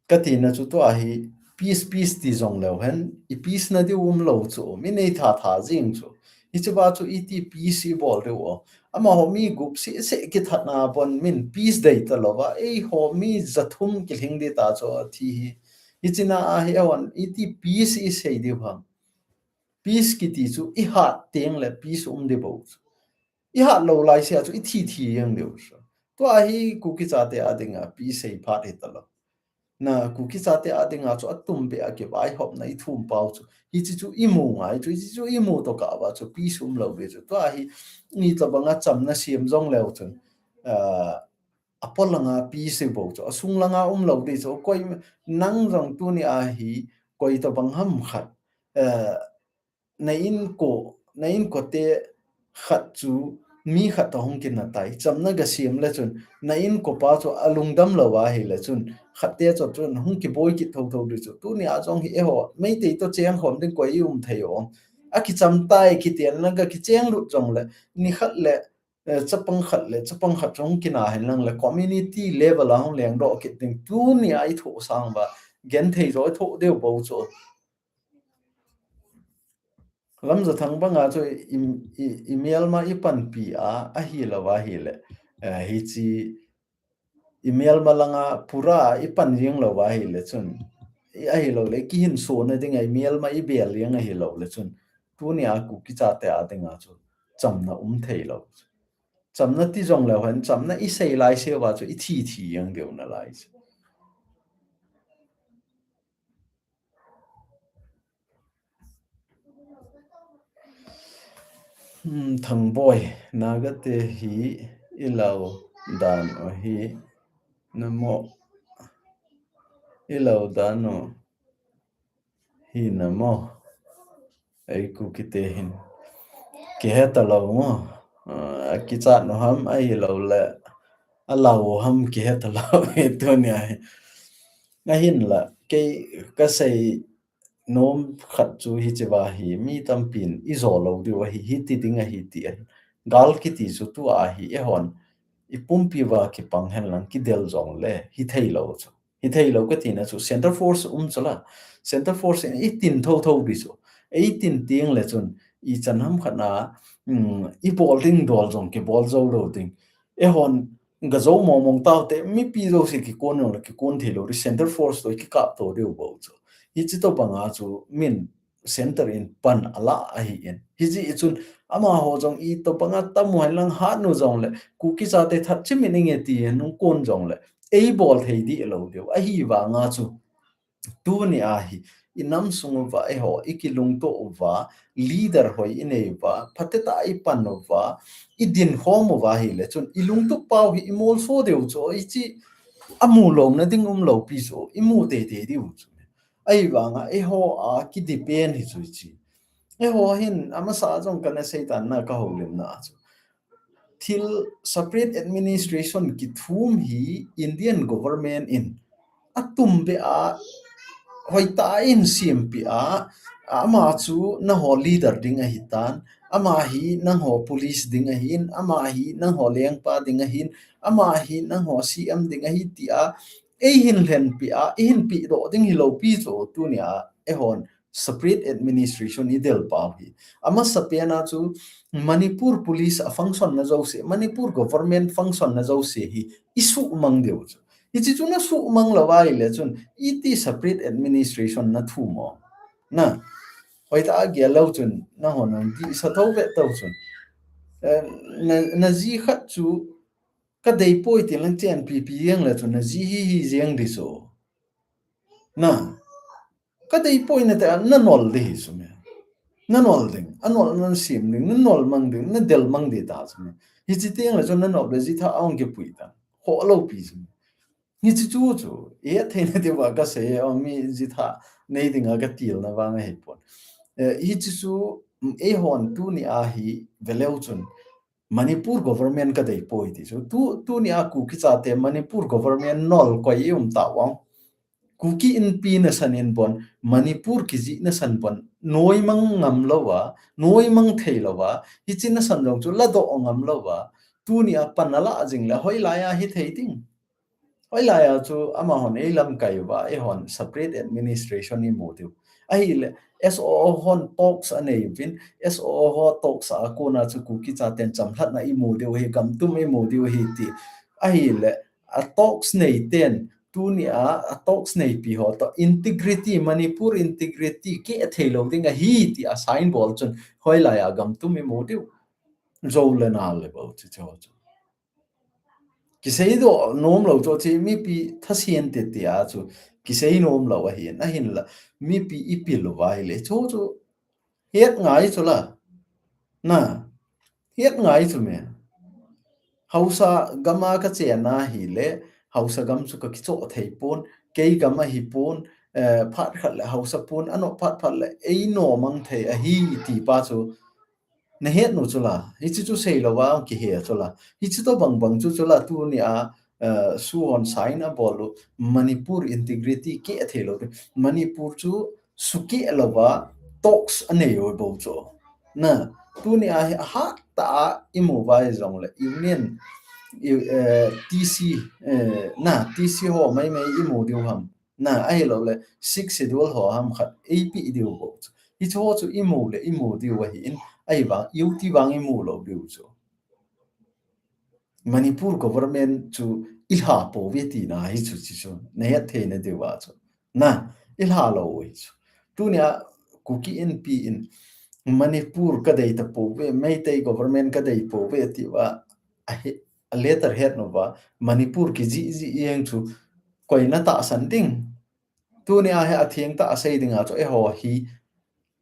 Katina chu tua hi peace, peace ti jong leu hen, i peace na diu um lou chu, mi nei tha tha jing chu. Hichi uva chu iti peace i bol diu o. Amaho mi gup seh seh kithatna pon min peace dei ta louva, eiho mi jathum kilhing di ta chu athi hi. Hichina ahi awan iti peace i sei diu ham. Peace kiti chu i hat teng le peace um di bou chu. I hat lou laise a chu i thi thi jeng diu chu. Tua hi Kuki chate a dinga peace sei phat hi ta lou. Na Kuki chate a dinga chu atum beh a kivaihopna i thum pau chu. Hichi chu i mu ngai chu, hichi chu i mu to kah uva chu peace um lou ve chu. Tua hi itobanga chamna siam jong leu chun, ah, apol langa peace bou chu, asung langa um lou di chu. Koi nang jong tuni ahi, koi tobang ham khat, eh, na inko, na inko te khat chu mi khat toh hung kina tai. Chamna gasiam le chun, na inko pa chu alungdam lou ahile chun, khat te chu chun hung kiboi kit tho tho di chu. Tuni a jong hi eiho Meitei toh cheng khom ding koi i um thei o. Akicham tai kiti a na ga kicheng lut jong le, ni khat le, eh, chapang khat le chapang khat chu hung kina hen lang le community level a hung lengdoh kit ding tuni a i thoh sang uva, genthei jo i thoh diu bou chu. Lamjathang banga chu i, i, i melma i panpi a, ahi lou ahile, eh, hichi i melma langa pura i pan jeng lou ahile chun, i ahi lou le, kihin sona dinga i melma i bel jeng ahi lou le chun, tuni a Kuki chate a dinga chu chamna um thei lou. Chamna ti jong leu hen, chamna i sei laise uva chu i thi thi jeng diu na lai chu. Hmm, Thangboi, Naga te hi i lau dan u hi namo, i lau dan u hi namo, ei Kuki te hin kihe ta lou mo, ah, akichat nu ham ahi lou le, a lau u ham kihe ta lou hi tuni a hi. Ahinla, kei ka sei nom khat chu hichi uva hi, mi tampin i jo lou diu ahi, hiti ding ahi ti ahi. Gal kiti chu tua hi, eihon i pumpi uva kipang henlang kidel jongle, hithei lou chu. Hithei lou kati na chu, center force um chu la. Center force in i tin thotho ding chu. Ei tin teng le chun, ichan ham khat na, um, i bol ding dol jong kibol jou lou ding. Eihon, ga jou mong mong tau te, mipi jouse kikon jongle kikon thei lou ding, center force toh kikap to diu bou chu. Hichi tobang a chu, min center in pan ala ahi in. Hijeh chun, amaho jong i tobang a tam u henlang hat nu jongle, Kuki chate that chimin inge ti hin hung kon jongle, ei bol thei dih lou diu. Ahivang a chu, tuni a hi, i nam sung uva, eiho, i kilungto uva, leader hoi i nei uva, phatecha i pan uva, i dinkhom uva hile chun, i lungtup pau hi i molso diu chu, hichi amu louna ding um lou pi chu, i mu teitei diu chu. Ahivang a, eiho a kidepend hi chu hichi. Eiho hin, amasa jong kana seitan na ka houlimna chu. Thil separate administration kithum hi Indian government in atum be a, hoitah in sempeh a, ama chu nangho leader ding ahitan, ama hi nangho police ding ahin, ama hi nangho lengpa ding ahin, ama hi nangho C M ding ahi tia, ei hin lhenpeh a, ei hin pehdoh ding hilou pi chu tuni a, eihon separate administration i del pau hi. Amasapen a chu Manipur police a function na jouse, Manipur government function na jouse hi i suhmang diu chu. Hichi chu na suhmang lou va ahile chun, iti separate administration na thum u. Na, hoitah a gel lou chun, nangho nang dihsa tho ve tau chun. Eh, na, na ji khat chu, ka dei poi ti lang chen pipi jeng le chun, na ji hi hi jeng ding chu. Na, ka dei poi na te, na nol ding hi chu me. Na nol ding, a nol na sem ding, na nol mang ding, na del mang ding ta chu me. Hichi teng le chun na nol le ji tha a hung kipui ta. Ho lou pi chu me. Hichi chu chu, i het theina diu va ka sei, o mi ji tha nei ding a ka til na vang ahi pon. Eh, hichi chu, eihon tuni a hi ve leu chun, Manipur government ka dei poi ti chu. Tu, tuni a Kuki chate Manipur government nol koi i um ta vang. Kuki Inpi nasan in bon, Manipur kijih nasan bon, noimang ngam lou va, noimang thei lou va, hichi nasan jong chu ladoh ngam lou va, tuni a pan ala jing le hoilai a hithei ding. Hoilai a chu amahon ei lamkai uva, eihon separate administration i mu diu. Ahile, S O O hon talks a nei uvin, S O O ho talks a kona chu Kuki chaten chamlhatna i mu diu hi, gam tum i mu diu hi ti. Ahile, a talks nei ten, tuni a, a talks neipi ho toh, integrity, Manipur integrity, keh thei lou ding ahi ti a sign bol chun, hoilai a gam tum i mu diu. Jou le nal le bou chu chu chu. Kisei doh nom lou chu chu mipi thasian te te a chu. Kisei nom lou ahin, ahinla. Mipi i pil uva ahile chu chu. Het ngai chu la. Na. Het ngai chu me. Haosa gam a ka chen ahile. Haosa gam chu ka kichoh thei pon. Kei gam ahi pon. Eh, phat khat le haosa pon. Ano phat phat le. Ei nomang thei ahi ti pa chu. Na het nu chu la, hichi chu sei lou va, kihe chu la. Hichi tobang bang chu chu la, tuni a, eh, su hon sign a bol u, Manipur integrity keh thei lou. Manipur chu sukeh lou va, talks a nei u bou chu. Na, tuni a hi a hat ta a i mu va i jong le, Union, i, eh, T C, eh, na, T C ho mai mai i mu diu ham. Na, ahilou le, Sixth Schedule ho ham khat, ei pe diu bou chu. Hichu ho chu i mu le, i mu diu ahin, ahivang, U T vang i mu lou diu chu. Manipur government chu i lha pouve tina hi chu chi chu. Na het theina diu va chu. Na, i lha lou u hi chu. Tuni a Kuki Inpi in Manipur ka dei ta pouve, Meitei government ka dei pouve ti va, a he, a letter het nu va, Manipur kijih jih jeng chu koi na tahsan ding. Tuni a hi a theng tah a sei ding a chu eiho hi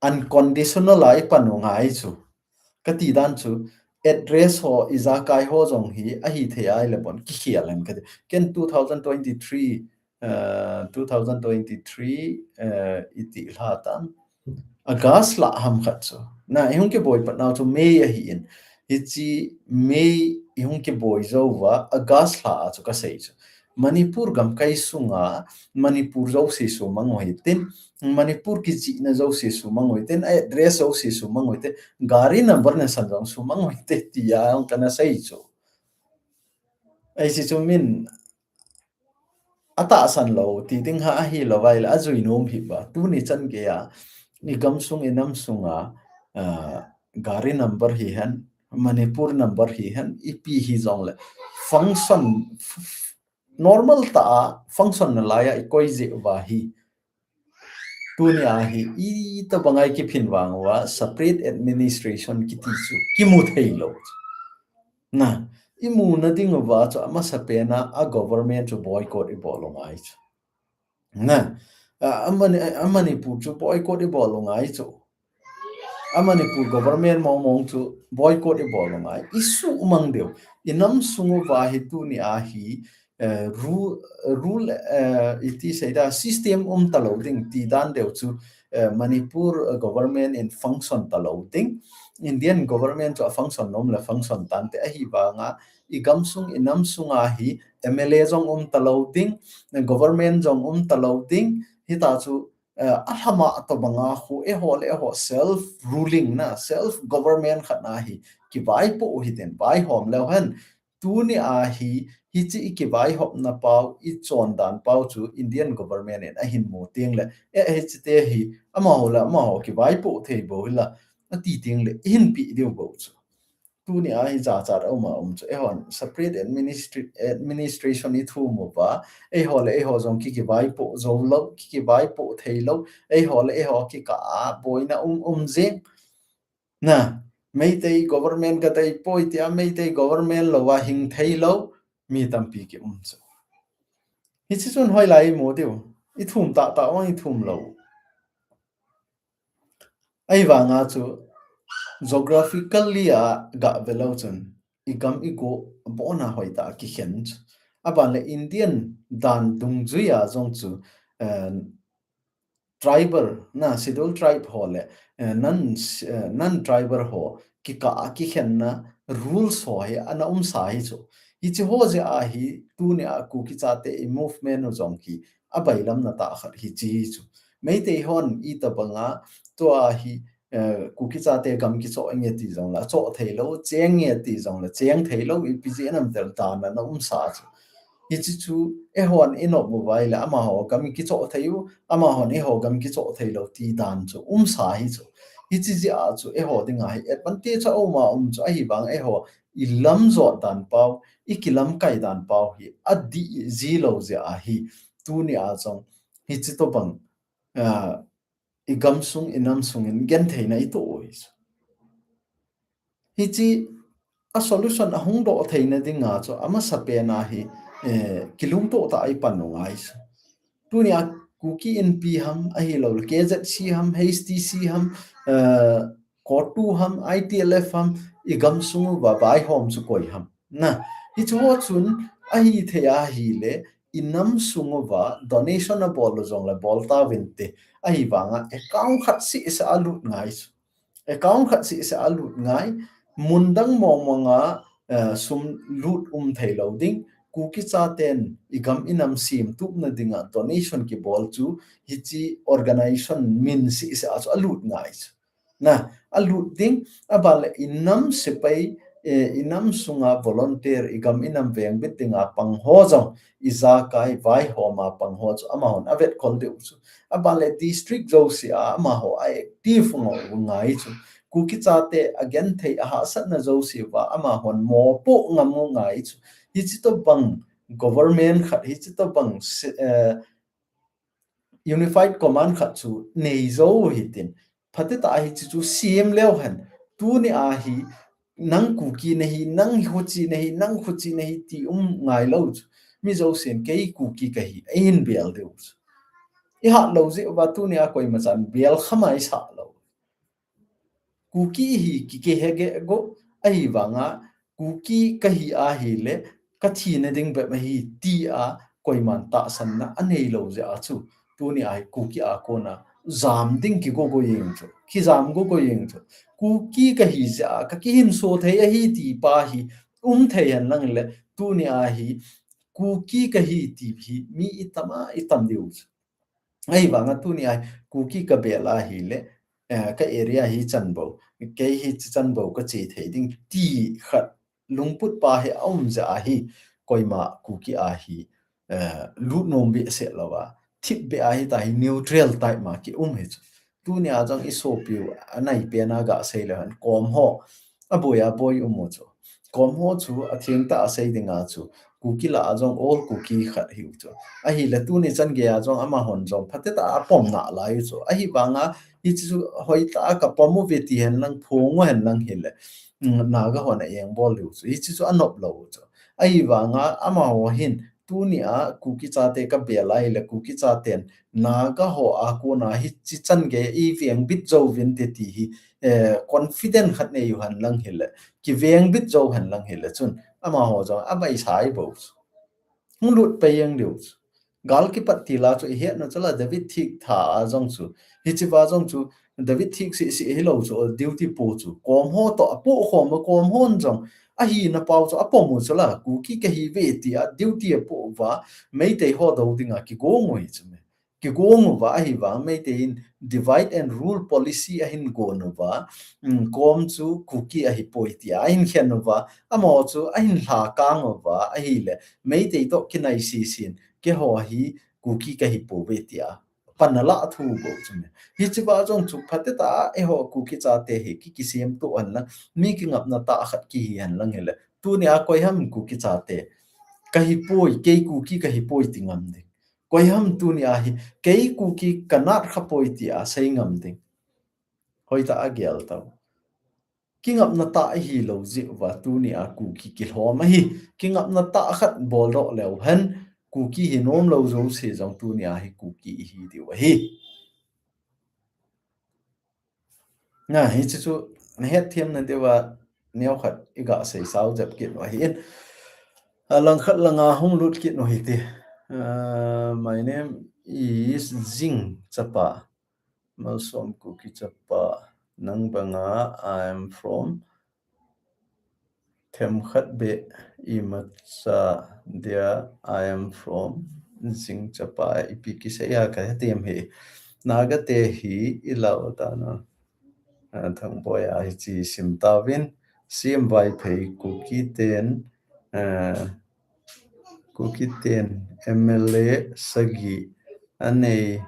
unconditional a i pan u ngai chu. Ka ti dan chu address ho ijakai ho jong hi ahi thei a ile bon kikhel hen ka ti. Ken two thousand twenty-three, uh, two thousand twenty-three, uh, i ti lha tan. August lah ham khat chu. Na, i hung kiboi pat nau chu May ahi in. Hichi May i hung kiboi jou va, August lah a chu ka sei chu. Manipur gamkai sunga, Manipur jouse sumang u hitin, Manipur kijihna jouse sumang u hitin, address jouse sumang u hitin, gari number nasan jong sumang u hitin, tia hung kana sei chu. Ahi chu min atahsan lou ti ding ha ahi lou vai le ajui nom hi ba. Tuni chan geiya i gamsung i namsunga, ah, gari number hihen, Manipur number hihen, ipi hijongle function, f-, f-, normal tah a function nalaiya i koi jeh uva hi tunia hi itobanga i kiphin vang uva separate administration kiti chu kimu thei lou. Na, imu nading uva chu amasapen a government chu boycott i bol u ngai chu. Na, a, a Mani-, a Manipur chu boycott i bol u ngai chu. A Manipur government mong mong chu boycott i bol u ngai. I suhmang diu. I namsung uva hi tunia hi, eh, ru-, rule, eh, iti seida system um talou ding ti dan diu chu, eh, Manipur, eh, government in function talou ding. Indian government chu a function nom le function tante ahi vanga i gamsung i namsunga hi M L A jong um talou ding, government jong um talou ding, hita chu, eh, alhama tobanga khu eiho le eiho self ruling na, self government khat na hi kivaipoh u hitin vaihom leu hen, tunia hi, hichi i kivaihopna pau, i chondan pau chu Indian government in ahin mu teng le, eh, hichite hi amaho le amaho kivaipoh thei bou hila, ati teng le, ihin pi diu bou chu. Tunia hi jachat a um a um chu, eihon separate administra-, administration i thum uva, eiho le eiho jong ki, kivaipoh jou lou, ki, kivaipoh thei lou, eiho le eiho kikah a boina um, um jing. Na, Meitei government ka dei poi tia, Meitei government louva hing thei lou, mi tampi ki um chu. Hichi chun hoilai i mu diu, i thum tahtah vang i thum lou. Ahivanga chu geographically a gah ve leu chun, i gam i go abona hoitah a kikhen chu. Aban le Indian dan dungjuia jong chu, eh, tribal, na, scheduled tribe ho le, eh, non, eh, non-tribal ho kikah a kikhenna rules ho hi ana umsa hi chu. Hichi ho jeh a hi tunia Kuki chate i movement u jong hi abailamna tah khat hichi hi chu. Meitei hon itobanga tua hi, eh, Kuki chate gam kichoh nge ti jongle choh thei lou, cheng nge ti jongle cheng thei lou, ipi jeh ham tel dan ana umsa chu. Hichi chu eihon i nop uva ahile amaho gam kichoh thei u, amahon eiho gam kichoh thei lou ti dan chu umsa hi chu. Hichi jeh a chu eiho dinga hi advantage a um a um chu, ahivang eiho i lam jot dan pau, i kilamkai dan pau hi adih ji lou jeh a hi tunia jong hichi tobang, ah, i gamsung i namsung in gentheina i toh u hi chu. Hichi a solution a hung doh theina dinga chu amasapen a hi, eh, kilungtoh tah a i pan u ngai chu. Tunia Kuki Inpi ham, ahilou le K Z C ham, H T C ham, eh, COTU ham, I T L F ham, i gamsung uva vaihom chu koi ham. Na, hichu ho chun ahithei ahile, i namsung uva donation abol u jongle bol tauvinte, ahivanga account khat seh seh a lut ngai chu. Account khat seh seh a lut ngai, mun dang mong monga, eh, sum lut um thei lou ding, Kuki chaten i gam i nam semtupna dinga donation kibol chu, hichi organization min seh seh a chu a lut ngai chu. Na, a lut ding, aban le i nam sepai, eh, i namsunga volunteer, i gam i nam vengbit dinga pang ho jong, ijakai vaihoma pang ho chu amahon avetkhol diu chu. Aban le district jousea amaho a active ngol u ngai chu. Kuki chate a genthei a hahsatna jouse uva amahon mopoh ngam u ngai chu. Hichi tobang government khat, hichi tobang se-, eh, unified command khat chu nei jou u hitin. Phatecha hichi chu sem leu hen. Tunia hi nang Kuki nahi, nang huchi nahi, nang huchi nahi ti um ngai lou chu. Mi jousen kei Kuki kahi, eihin bel diu chu. I hat lou jeh uva tunia koima chan bel khama i sah lou. Kuki hi ki, kihegeh go, ahivanga Kuki kahi ahile, ka thina ding bep ahi tia koiman tahsanna anei lou jeh a chu, tunia hi Kuki a kona jam ding kigo go jeng chu, kijam go go jeng chu. Kuki kahi jeh a ka kihinso thei ahi ti pa hi um thei henlang le, tunia hi Kuki kahi ti hi mi i tam a i tam diu chu. Ahivanga tunia hi Kuki ka bel ahile, eh, ka area hi chan bou, kei hichi chan bou ka che thei ding ti khat lungput pa hi a um jeh a hi, koima Kuki a hi, eh, lut nom behseh louva, thip beh a hita hi neutral type ma kium hi chu. Tunia jong i sopiu, anai pena gasei leu hen, kom ho, aboi aboi um u chu. Kom ho chu athengtah a sei dinga chu, Kuki lah a jong all Kuki khat hiu chu. Ahile tuni chan geiya jong amahon jong phatetah a apom nalai u chu. Ahivanga, hiche chu hoitah a kapom uve ti hen lang, phong u hen lang hile, mm, Naga hon a engbol diu chu. Hiche chu anop lou u chu. Ahivanga, amaho hin, tunia Kuki chate kabel a hile, Kuki chaten Naga ho a kona hiche chan gei i vengbit jouvinte ti hi, eh, confident khat nei u hen lang hile, kivengbit jou hen lang hile chun, amaho jong abaisa bou chu. Hung lut pai jeng diu chu. Gal kipat til a chu i hetna chu la David Thiek tha a jong chu. Hichea jong chu David Thiek seh seh hilou chu, duty po chu. Kom ho toh apoh khom a, kom hon jong ahina pau chu apom u chu la. Kuki kahi uve tia duty apoh uva, Meitei ho dou dinga kigong u hi chu me. Kigong uva ahivang Meitei in divide and rule policy ahin gon uva, mm, kom chu Kuki ahipoi tia ahin khen uva, amaho chu ahin lhakang uva ahile, Meitei toh kinai sisin, keiho hi Kuki kahipouve tia pan alah thu bou chu me. Hichea jong chu phatetah a eiho Kuki chate hi ki, kisemtoh hen lang, mi kingapna tah khat kihi hen lang hile, tunia koiham Kuki chate kahipoi, kei Kuki kahipoi ti ngam ding. Koiham tunia hi, kei Kuki kanat khapoi tia sei ngam ding. Hoitah a gel tau. Kingapna tah ihi lou jeh uva tunia Kuki kilhom ahi. Kingapna tah khat boldoh leu hen, Kuki hi nom lou jouse jong tunia hi Kuki ihi diu ahi. Na, hiche chu, na hetthem na diuva, neokhat i gasei sao jep kit u ahin. A langkhat langa hung lut kit u hite. Uh, my name is Jing Chapa. Malsom Kuki Chapa. Nang banga, I am from Themkhat beh imacha dia, I am from Jing Chapa, ipi kisei a kahethem hi. Naga te hi ilau tana. Ah, Thangboi a hiche sim tauvin, C M Vaiphei Kuki ten, ah, Kuki ten M L A sagi anei,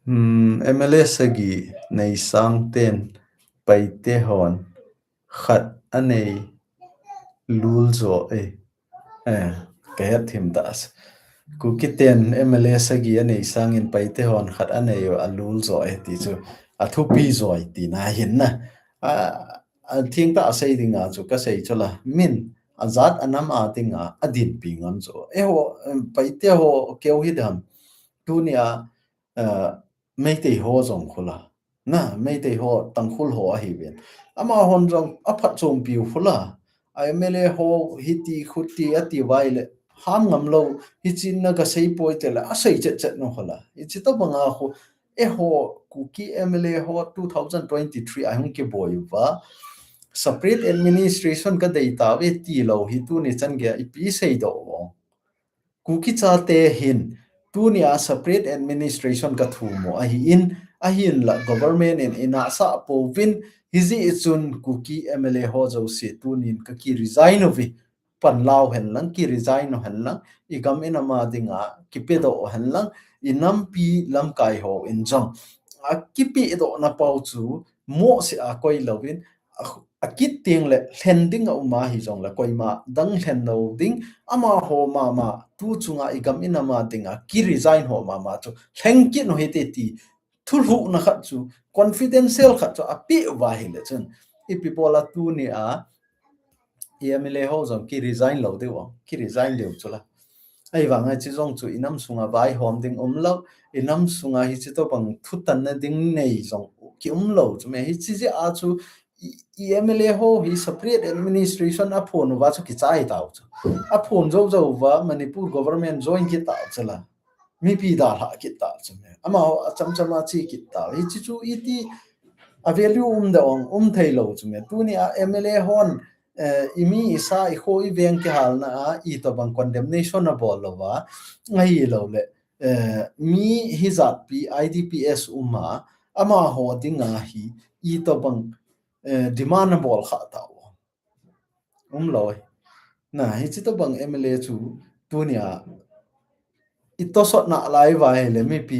Hmm, M L A sagi nei sang ten Paite hon khat anei lul jo e. Eh, kahethem ta. Kuki ten M L A sagi anei sangin Paite hon khat anei alul jo e ti chu athupi joi tina hin na. A, athengtah a sei dinga chu kasei chu la. Min ajat anam a dinga adinpi ngam jo. Eiho, em, Paite ho keu hi dam. Tunia, eh, Meitei ho jong khu la. Na, Meitei ho, Tangkhul ho ahiuvin. Amahon jong aphatchompiu khu la. A M L A ho hiti khuti ati uva ahile, ham ngam lou, hiche na kasei poi tile, asei chet chet nau khu la. Hiche tobanga khu, eiho Kuki M L A ho two thousand twenty-three a hung kiboi uva, separate administration kadei tauve tilou hi tuni chan geiya ipi seidoh u. Kuki chate hin, tunia separate administration kathum u ahin, ahinla government in eina sah pouvin, hijeh chun Kuki M L A ho jouse tunin kaki resign uve, panlau hen lang, ki resign u hen lang, igam inam a dinga kipedoh u hen lang, inampi lamkai hon jong akipedohna pau chu mohseh a koi louvin, a, akit teng le lhen ding aum a hijongle koima dang lhen lou ding, amaho mama tu chunga igam inam a dinga ki resign ho mama chu lheng kit u hite ti thulhuhna khat chu, confidential khat chu apeh uva ahile chun, ipi bola tunia M L A ho jong ki resign lou diu, ki resign diu chu la. Ahivanga hiche jong chu inam sunga vaihom ding umlou, inam sunga hiche tobang thutanna ding nei jong kiumlou chu me. Hiche jeh a chu i, i M L A ho hi separate administration aphon uva chu kichai tau chu. Aphon jou jou uva Manipur government join kit tau chu la. Mipi dalha kit tau chu me. Amaho achamcham a che kit tau. Hiche chu iti a value um da ong, um thei lou chu me. Tunia M L A hon, eh, imi isa ikho iveng kihalna a itobang condemnation abol louva, ahilouleh, eh, mi hijatpi I D P S um a, amaho dinga hi itobang, eh, demand abol kha tau. umlou. Na, hichi tobang M L A chu tunia i tosot nalai uva ahile mipi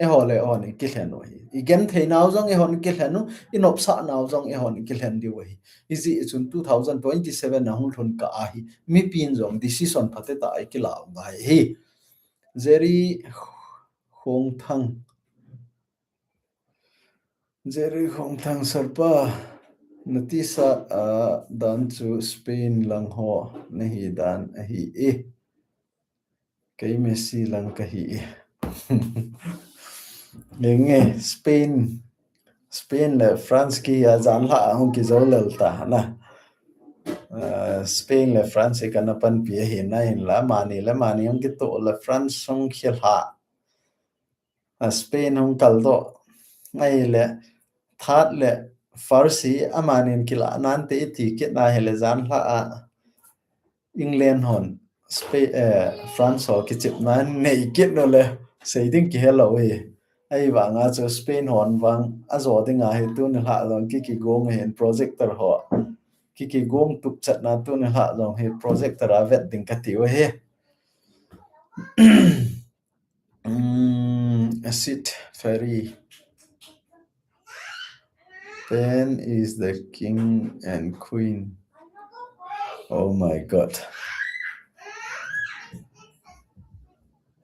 eiho le eihon i kilhen u ahi. I genthei nau jong eihon i kilhen u, i nopsah nau jong eihon i kilhen diu ahi. Hijeh chun two thousand twenty-seven a hung lhun kah ahi, mipin jong decision phatecha i kila u ahi. Jerry Khongthang. Jerry Khongthang sir pa, natisa a dan chu Spain lang ho nahi dan ahi e. Kei Messi lang kahi e. Nge Spain, Spain le France ki a janhi a hung kijou lel ta na. Uh, Spain le France kana panpi ahi na, hinla mani le mani hung kitoh le France hung khel ha. A Spain hung kaldoh ngai le, third le first hi amanin kila nante i ti kit na hile janhi a England hon Spain, eh, France ho kichepna nei kit u le sei ding kihelou e. Ahivanga chu Spain hon vang ajo ding ahi, tuni lha jong ki kigong ahin projector ho. Ki kigong tup chatna tuni lha jong hi projector a vet ding kati u ahi. Mm, acid fairy. Spain is the king and queen. Oh my God.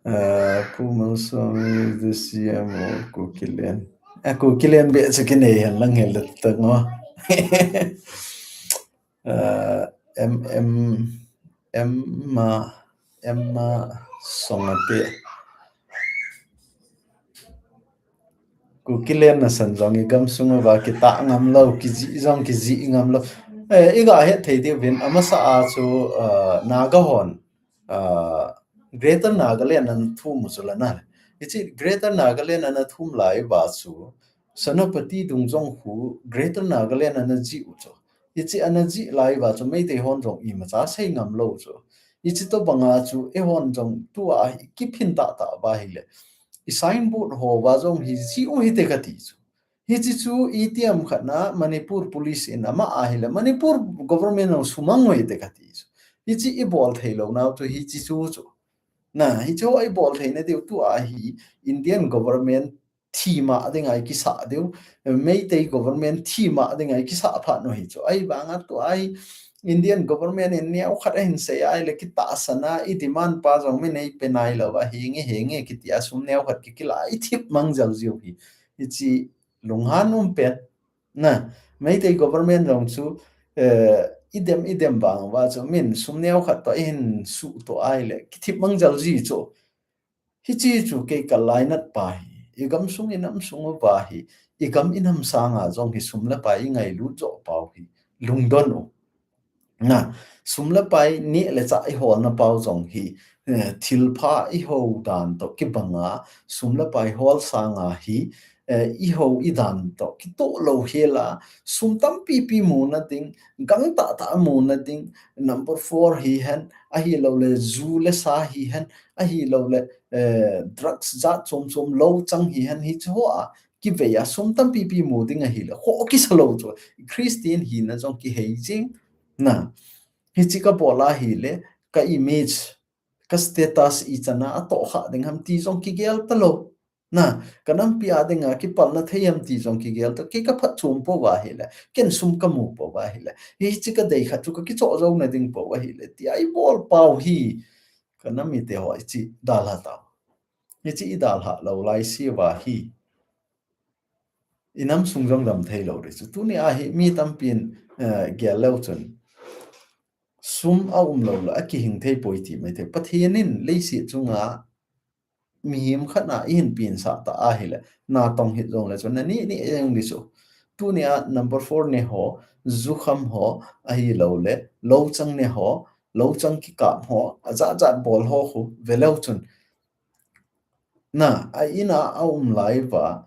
Uh, Pu Malswami is the C M of Kukiland. Uh, Kukiland be chu kinei hen lang hel ta ngo. Uh, M, M, Emma, Emma Songate. Kukiland nasan jong i gamsung uva kitah ngam lou, kijih jong kijih ngam lou. Eh, i ga het thei diu vin, amasa a chu, uh, Naga hon, uh, Greater Nagaland ana thum u chu la na. Hichi Greater Nagaland ana thum lai uva chu, Senapati dung jong khu Greater Nagaland ana jih u chu. Hichi ana jih lai uva chu Meitei hon jong imacha sei ngam lou chu. Hichi tobanga chu eihon jong tua hi kiphin tahtah uva hile, i signboard ho uva jong hi jih u hite kati chu. Hichi chu itiham khat na Manipur Police in ama ahile, Manipur government jong sumang u hite kati chu. Hichi i bol thei lou nau chu hichi chu chu. Na, hichi ho i bol theina diu tua hi Indian government thima dinga i kisah diu, Meitei government thima dinga i kisah phat u hi chu. Ahivanga tua hi Indian government in neo khat ahin sei ahile kitahsan a i demand pa jong mi nei pe nailou va, hinge hinge kiti a sum neo khat ki kila i thip mang jel jiu hi. Hichi lunghan um pen. Na, Meitei government jong chu, eh, i dem, i dem vang uva chu min sum neo khat toh i hin suh toh ahile kithip mang jel ji chu. Hichi chu kei ka lainat pa hi, i gamsung i namsung uva hi, i gam i nam sanga jong hi sum le pai i ngailut joh pau hi lungdon u. Na, sum le pai neh le chah i holna pau jong hi, eh, thilpha i ho dan toh kibanga, sum le pai hol sanga hi, eh, i ho i dan toh kitoh lou hela, sum tampi pi muna ding, gang tahtah muna ding, number four hihen, ahilouleh ju le sa hihen, ahilouleh, eh, drugs jat chom chom lou chang hihen, hichi ho a kivei a sum tampi pi mu ding ahile, kho kisa lou chu, Christian hina jong kihei jing. Na, hichi ka bol ahile, ka image, ka status ichan a atoh kha ding ham ti jong kigel talou. Na, ka nampi a dinga kipalna thei ham ti jong kigel ta, kei ka phatchom pouva ahile, ken sum ka mu pouva ahile, hichi ka dei khat chu ka kichoh jou na ding pouva ahile, tia i bol pau hi, ka nam mite ho hichi dalha tau. Hichi i dalha lou lai siuva hi, i namsung jong dam thei lou ding chu. Tuni a hi mi tampin, eh, gel leu chun, sum a um lou le a kihing thei poi ti mai thei. Pathen in leiset chunga mihem khat na i hin pinsah ta ahile, natong hih jongle chun na neh neh jeng ding chu. Tuni a number four neh ho, jukham ho, ahilouleh louchang neh ho, louchang kikap ho, ajat jat bol ho khu ve leu chun, na, a in a a um lai uva,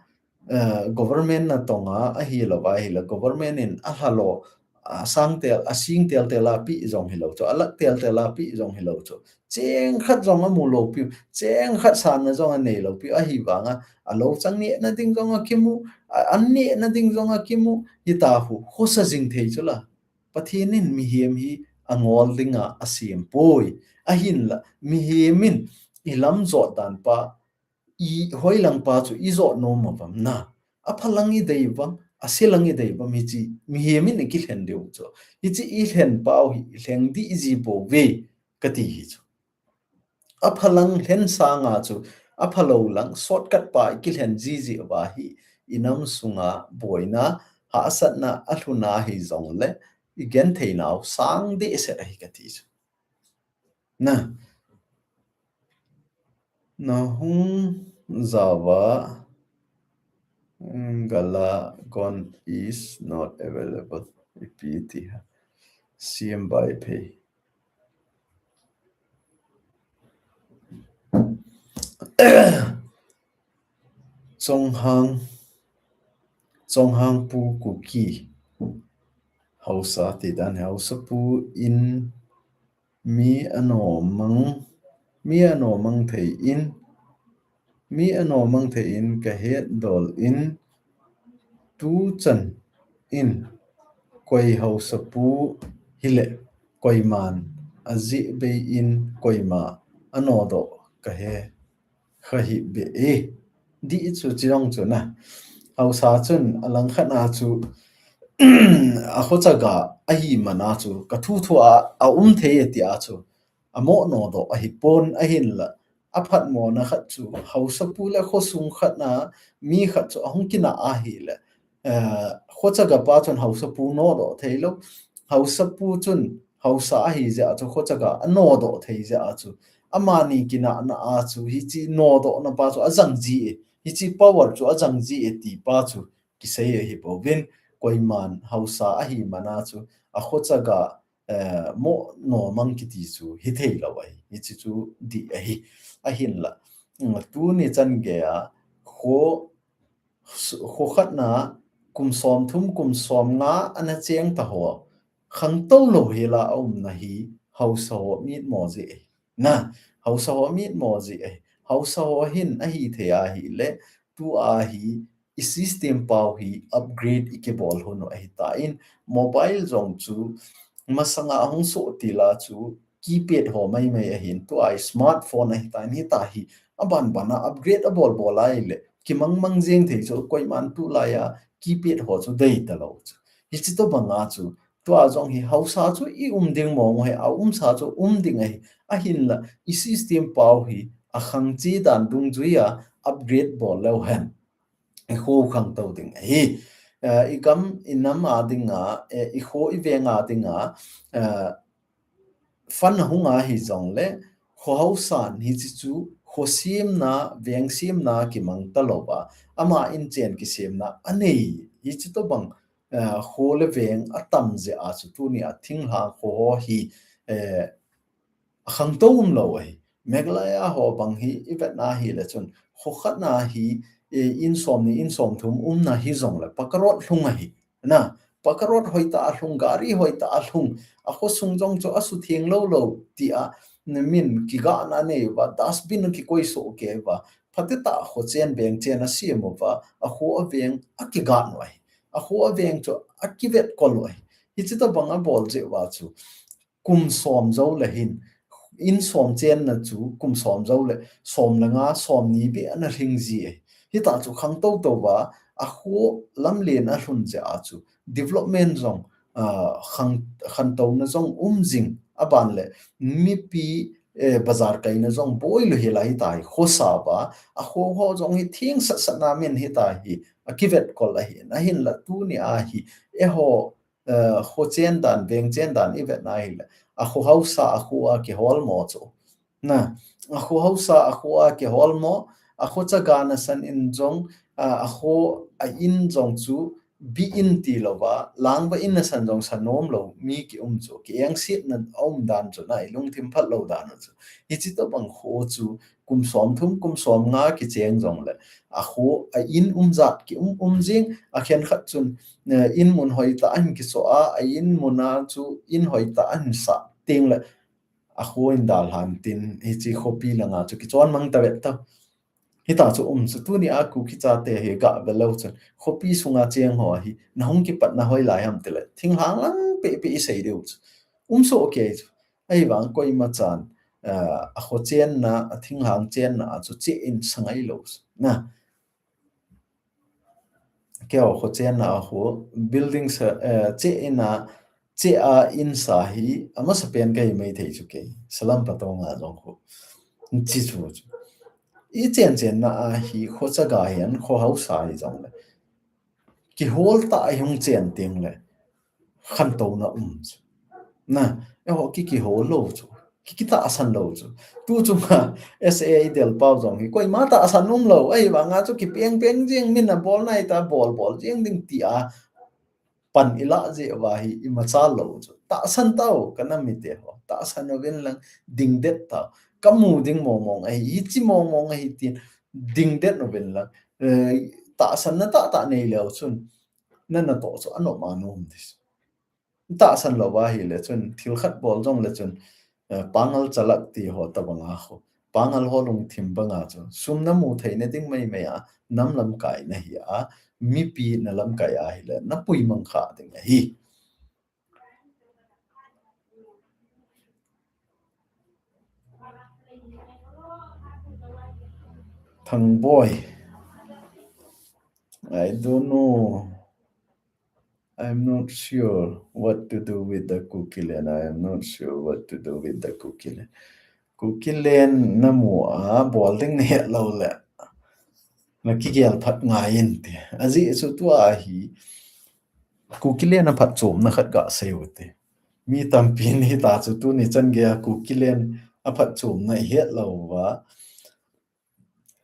eh, government natong a ahilouva ahile, government in alha lou, asang tel, asing tel tel a pe jong hilou chu, alak tel tel a pe jong hilou chu. Cheng khat jong amu lou piu, cheng khat sanna jong anei lou piu, ahivanga, a louchang nehna ding jong akimu, a, an nehna ding jong akimu, hita khu, khosa jing thei chu la. Pathen in mihem hi angol dinga asem poi. Ahinla, mihem in ilam jot dan pa, i hoilang pa chu ijot nom uvam na. Aphalang idei uvam, aselang idei uvam hiche, mihem in ikilhen diu chu. Hiche ilhen pau hi, ilheng dih ji bou ve, kati hi chu. Aphalang lhen sanga chu, aphalou lang, shortcut pa ikilhen jiji uva hi, inam sunga boina, hahsatna, alhuna hijongle, igenthei nau, sang dehset ahi kati chu. Na. Nahung jao a, mm, Gala Gon is not available. Ipi ti ha. Siam bai phei. Chonghang, Chonghang Pu Kuki. Hausa ti dan, Hausa Pu in mi anomang, mi anomang thei in, mi anomang thei in kahet dol in, tuchan in koi Hausa Pu hile, koiman ajeh bei in koima anodoh kahe. Kha hi be e. Dih chu chijong chu na. Hausa chun alangkhat a chu, akhochaga ahi mana chu, kathu thu a, aum thei e tia chu, amo nodoh ahipon ahinla. Aphatmona khat chu, Hausa Pu le khosung khat na, mi khat chu ahung kina ahile. Eh, khochaga pa chun Hausa Pu nodoh thei lou. Hausa Pu chun Hausa ahi jeh a chu khochaga anodoh thei jeh a chu. Amani kinahna a chu hiche nodohna pa chu ajang ji e. Hiche power chu ajang ji e ti pa chu kisei ahi bouvin. Koiman Hausa ahi mana chu akhochaga, eh, mo nomang kiti chu hithei lou ahi. Hiche chu dih ahi. Ahinla. Mm, tuni chan geiya kho Kho khat na kum som thum, kum som nga ana cheng ta ho. Khangtou lou hela aumna hi Hausa ho mitmo jeh ahi. Na, Hausa ho mitmo jeh ahi. Hausa ho hin ahithei ahile, tua hi i system pau hi upgrade ikibol hon u ahitan, mobile jong chu masanga ahung soh tila chu keypad ho maimai ahin, tua hi smartphone ahitan, hita hi aban bana upgrade abol bol ahile, kimang mang jeng thei chu, koiman tulai a keypad ho chu dei talou chu. Hiche tobanga chu, tua jong hi Hausa chu i um ding mong u ahi, aumsa chu um ding ahi, ahinla, i system pau hi akhang chi dan dungjuia upgrade bol leu hen. I kho khangtou ding ahi. Eh, i gam, i nam a dinga, eh, i kho i veng a dinga, eh, fund ahung ahi jongle, kho hausan hiche chu, kho semna, veng semna kimang talouva, ama in chen kisemna anei, hiche tobang, eh, kho le veng atam jeh a chu tunia thinglhang kho ho hi, eh, akhangtou umlou ahi. Meghalaya ho bang hi i vetna hile chun, kho khat na hi, eh, in som ni, in som thum umna hijongle, pakarot lhung ahi. Na, pakarot hoitah a lhung, gari hoitah a lhung, a khosung jong chu asutheng lou lou tia, min kigahna aneiuva, dustbin akikoi soh kei uva, phatetah a kho chen veng chen asem uva, a kho a veng akigah u ahi. A kho a veng chu akivetkol u ahi. Hiche tobang abol jeh uva chu, kum som jou le hin, in som chenna chu, kum som jou le, som le nga, som ni beh ana lhing ji ahi. Hita chu khangtou touva, a kho lamlen alhun jeh a chu, development jong, ah, khang, khantouna jong um jing, aban le, mipi, eh, bazar kaina jong boi lou hela hita hi, khosa uva, a kho ho jong hi theng sat sat na min hita hi, akivetkol ahi, ahinla tunia hi, eiho, eh, kho chen dan, veng chen dan i vetna hile, a kho hausa a kho a kiholmo chu. Na, a kho hausa a kho a kiholmo, a kho chaga nasan in jong, a, a kho a in jong chu, bi in tilouva, langva in nasan jong sanom lou, mi kium chu, kiengsetna aum dan chu, na i lungthim phat lou dan u chu. Hiche tobang kho chu, kum som thum, kum som nga kicheng jongle, a kho a in um jat kium um jing, akhen khat chun, eh, in mun hoitah a hin kiso a, a in mun a chu in hoitah a hin sah teng le, a kho in dalhan tin, hiche khopi langa chu kichon mang ta vet ta. Hita chu um chu, tuni a Kuki chate hi gah ve leu chun, khopi sunga cheng ho hi, na hung kipatna hoilai ham tile, thinglhang lang pehpeh i sei diu chu. Um soh kei chu. Ahivang koima chan, eh, a kho chenna, a thinglhang chenna a chu che in sa ngai lou chu. Na. Kei ho kho chenna a kho, building sa, eh, che in a, che a in sa hi, a masa pen kei mai thei chu kei. Salam patong a jong kho. Chi chu chu. I chen chenna a hi kho chaga hian kho hausa hi jong le. Kihol ta a hung chen teng le. Khantouna um chu. Na, eiho ki kihol lou chu. Ki kitahsan lou chu. Tu chunga S A i del pau jong hi. Koima tahsan um lou. Ahivanga chu kipeng peng jing min a bol nai ta bol bol jing ding ti a. Pan i la jeh uva hi i machal lou chu. Tahsan tau ka nam mite ho. Tahsan uvin lang ding det tau. Ka mu ding mong mong ahi, hichi mong mong ahi tin ding det uvin lang. Eh, tahsan na tah tah nei leu chun. Na na to chu a nom a nom dis. Tahsan lou va hi le chun, thil khat bol jong le chun, eh, pangal chalak ti ho ta banga kho. Pangal ho lungthim banga chu. Sum na mu thei na ding mai mai a, nam lamkai na hi a, mipi na lamkai a hi le, na pui mang kha ding ahi. Thang boy. I don't know. I'm not sure what to do with the Kuki land. I am not sure what to do with the Kuki land. Kuki land na mu a bol ding na het lou le. Na kigel phat ngai in ti. Ajeh chu tua hi Kuki land a phatchomna khat ka sei u ti. Mi tampi ni ta chu tuni chan gei a Kuki land a phatchomna i het lou va.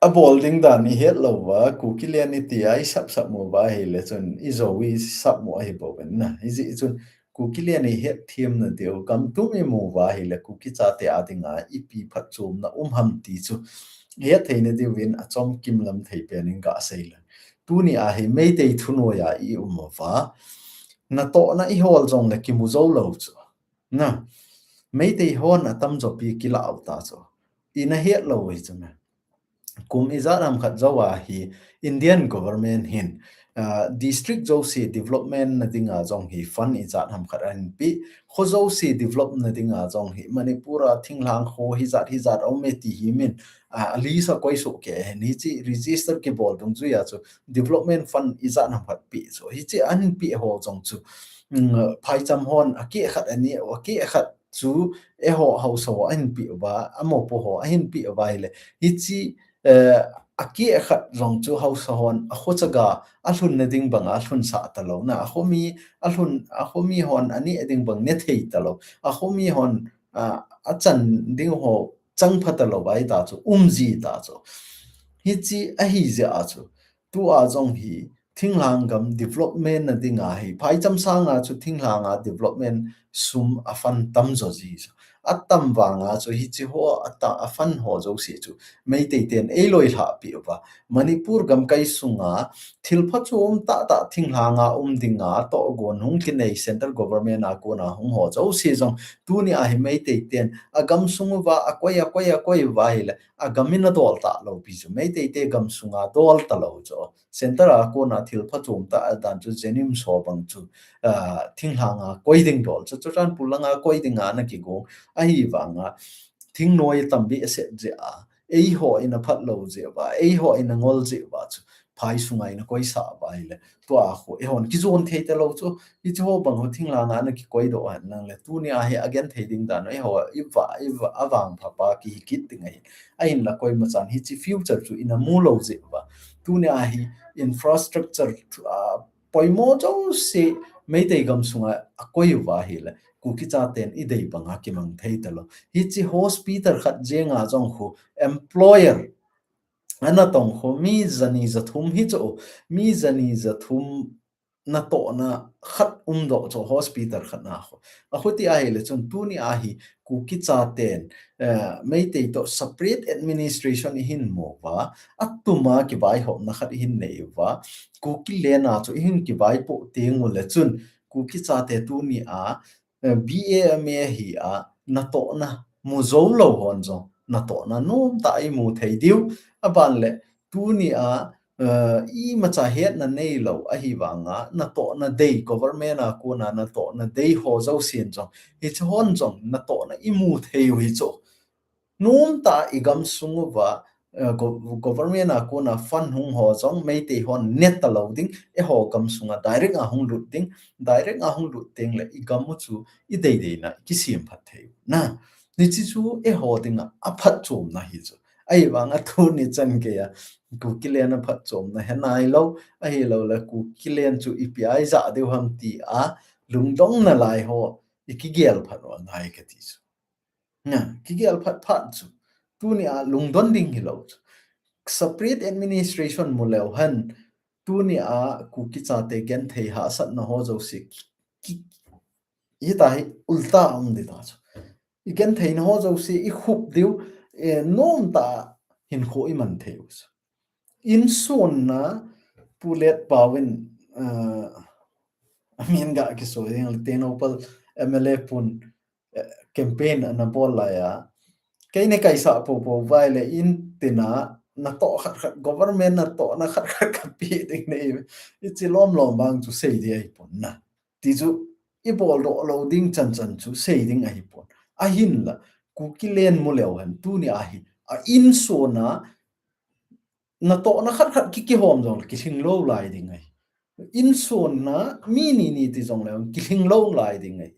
A bol ding dan i het lou va, Kuki land i ti a i sap sap mu va hi le chun i zo i sap mu ahi bou in na. Hijeh chun Kuki land i het thiam na diu, gam tum i mu va hi le Kuki chate a dinga ipi phatchomna um ham ti chu. I het thei na diu in a chom kim lam thei pen in ka sei le. Tuni a hi Meitei thunoi a i um va. Na to na i hol jong le kimu zo lou chu. Na. Meitei hon a tam zo pi kila u ta chu. I na het lou hi chu na. Kum ijat ham khat zo a hi Indian government hin, ah, district jouse development na dinga jong hi fund ijat ham khat ahin pe, kho jouse develop na dinga jong hi Manipur a thinglhang kho hijat hijat a um e ti hi min, ah, a list a koi soh kei hin hichi register kibol dungjui a chu development fund ijat ham khat pe chu hichi ahin pe ho jong chu, mm, phaicham hon a keh khat ani, a keh khat chu eiho haosa ho ahin pe uva, a mopo ho ahin pe uva hi le. Hichi, eh, a keh khat jong chu haosa hon a kho chaga a lhun na ding bang a lhun sa ta lou na. A kho mi, a lhun, a kho mi hon a neh ding bang ne thei ta lou. A kho mi hon, ah, a chan ding ho chang pha ta lou vai ta chu, um ji ta chu. Hichi ahi jeh a chu. Tua jong hi, thinglhang gam development na dinga hi, phaicham sanga chu thinglhang a development sum a fund tam jo ji chu. A tam vanga chu hichi ho a ta, a fund ho jouse chu. Meitei ten ei loi lha pi uva. Manipur gamkai sunga, thil phachom tah tah thinglhang a um dinga, tohgon hung kinei central government a kona hung ho jouse jong. Tuni a hi Meitei ten, a gam sung uva, a koi, a koi, a koi uva hi le, a gam in a dol ta lou pi chu. Meitei te gam sunga dol ta lou chu. Center a kona thil phachom tah a dan chu JNIMS ho bang chu, ah, thinglhang a koi ding dol chu, Churachandpur langa koi ding a na kigong. Ahivanga, thingnoi tam behseh jeh a, eiho in a phat lou jeh uva, eiho in a ngol jeh uva chu, phai sunga in a koi sa uva hi le, tua kho, eihon kijon thei ta lou chu, hichi ho bang ho thinglhang a na kikoi doh hen lang le, tuni a hi a gen thei ding dan, eiho, i va, i va, a vang pha pa kihi kit ding ahi. Ahin la koima chan hichi future chu i na mu lou jeh uva. Tuni a hi infrastructure chu, a, poimo jouse Meitei gam sunga a koi uva hi le, Kuki chaten i dei banga kimang thei ta lou. Hichi hospital khat jenga jong khu employer ana tong khu mi jani jathum hi chu, mi jani jathum natohna khat um doh chu hospital khat na khu. A khu ti a hi le chun tuni a hi Kuki chaten, eh, Meitei toh separate administration i hin mu uva, a tuma kivaihopna khat i hin nei uva, Kuki land a chu i hin kivaipoh teng u le chun, Kuki chate tuni a, eh, B A M A hi a, natohna mu jou lou hon jong, natohna nom tah i mu thei diu, a ban le, Tunia, eh, imacha hetna neilou ahivanga, natohna dei, government a kona natohna dei ho jousen jong, hiche hon jong natohna imu thei u hichu. Nomtah a igam sung uva, eh, go-, government a kona fund hung ho jong Meitei hon ne talou ding, eiho gam sunga direct a hung lut ding, direct a hung lut teng le igam u chu idei deina kisem phat thei u. Na, hiche chu eiho dinga aphatchomna hichu. Ahivanga tuni chan geiya Kukiland aphatchomna he nailou, ahilouleh Kukiland chu ipi a ija diu ham tia lungdong nalai ho ikigel phat u angai kati chu. Na, kigel phat phat chu. Tunia lungdon ding hilou chu. Separate administration mu leu hen, tunia Kuki chate genthei hahsatna ho jouse ki, ki, hita hi ulta um ding ta chu. Igentheina ho jouse ikhup diu, eh, nomtah a hinkho iman thei u chu. Insonna Pu Letpao in, eh, amin ga kisei ding le Tengnoupal M L A pun, eh, campaign ana bol laiya, kei nei kaisah popo uva ahile in tina natoh khat khat, government natohna khat khat kapeh ding nei, hiche lom lom vang chu sei ding ahipon na. Ti chu ibol doh lou ding chan chan chu sei ding ahipon. Ahinla, Kukiland mu leu hen tunia hi, a insonna natohna khat khat ki, kihom jongle kilhing lou lai ding ahi. Insonna mi ni ni ti jongle kilhing lou lai ding ahi.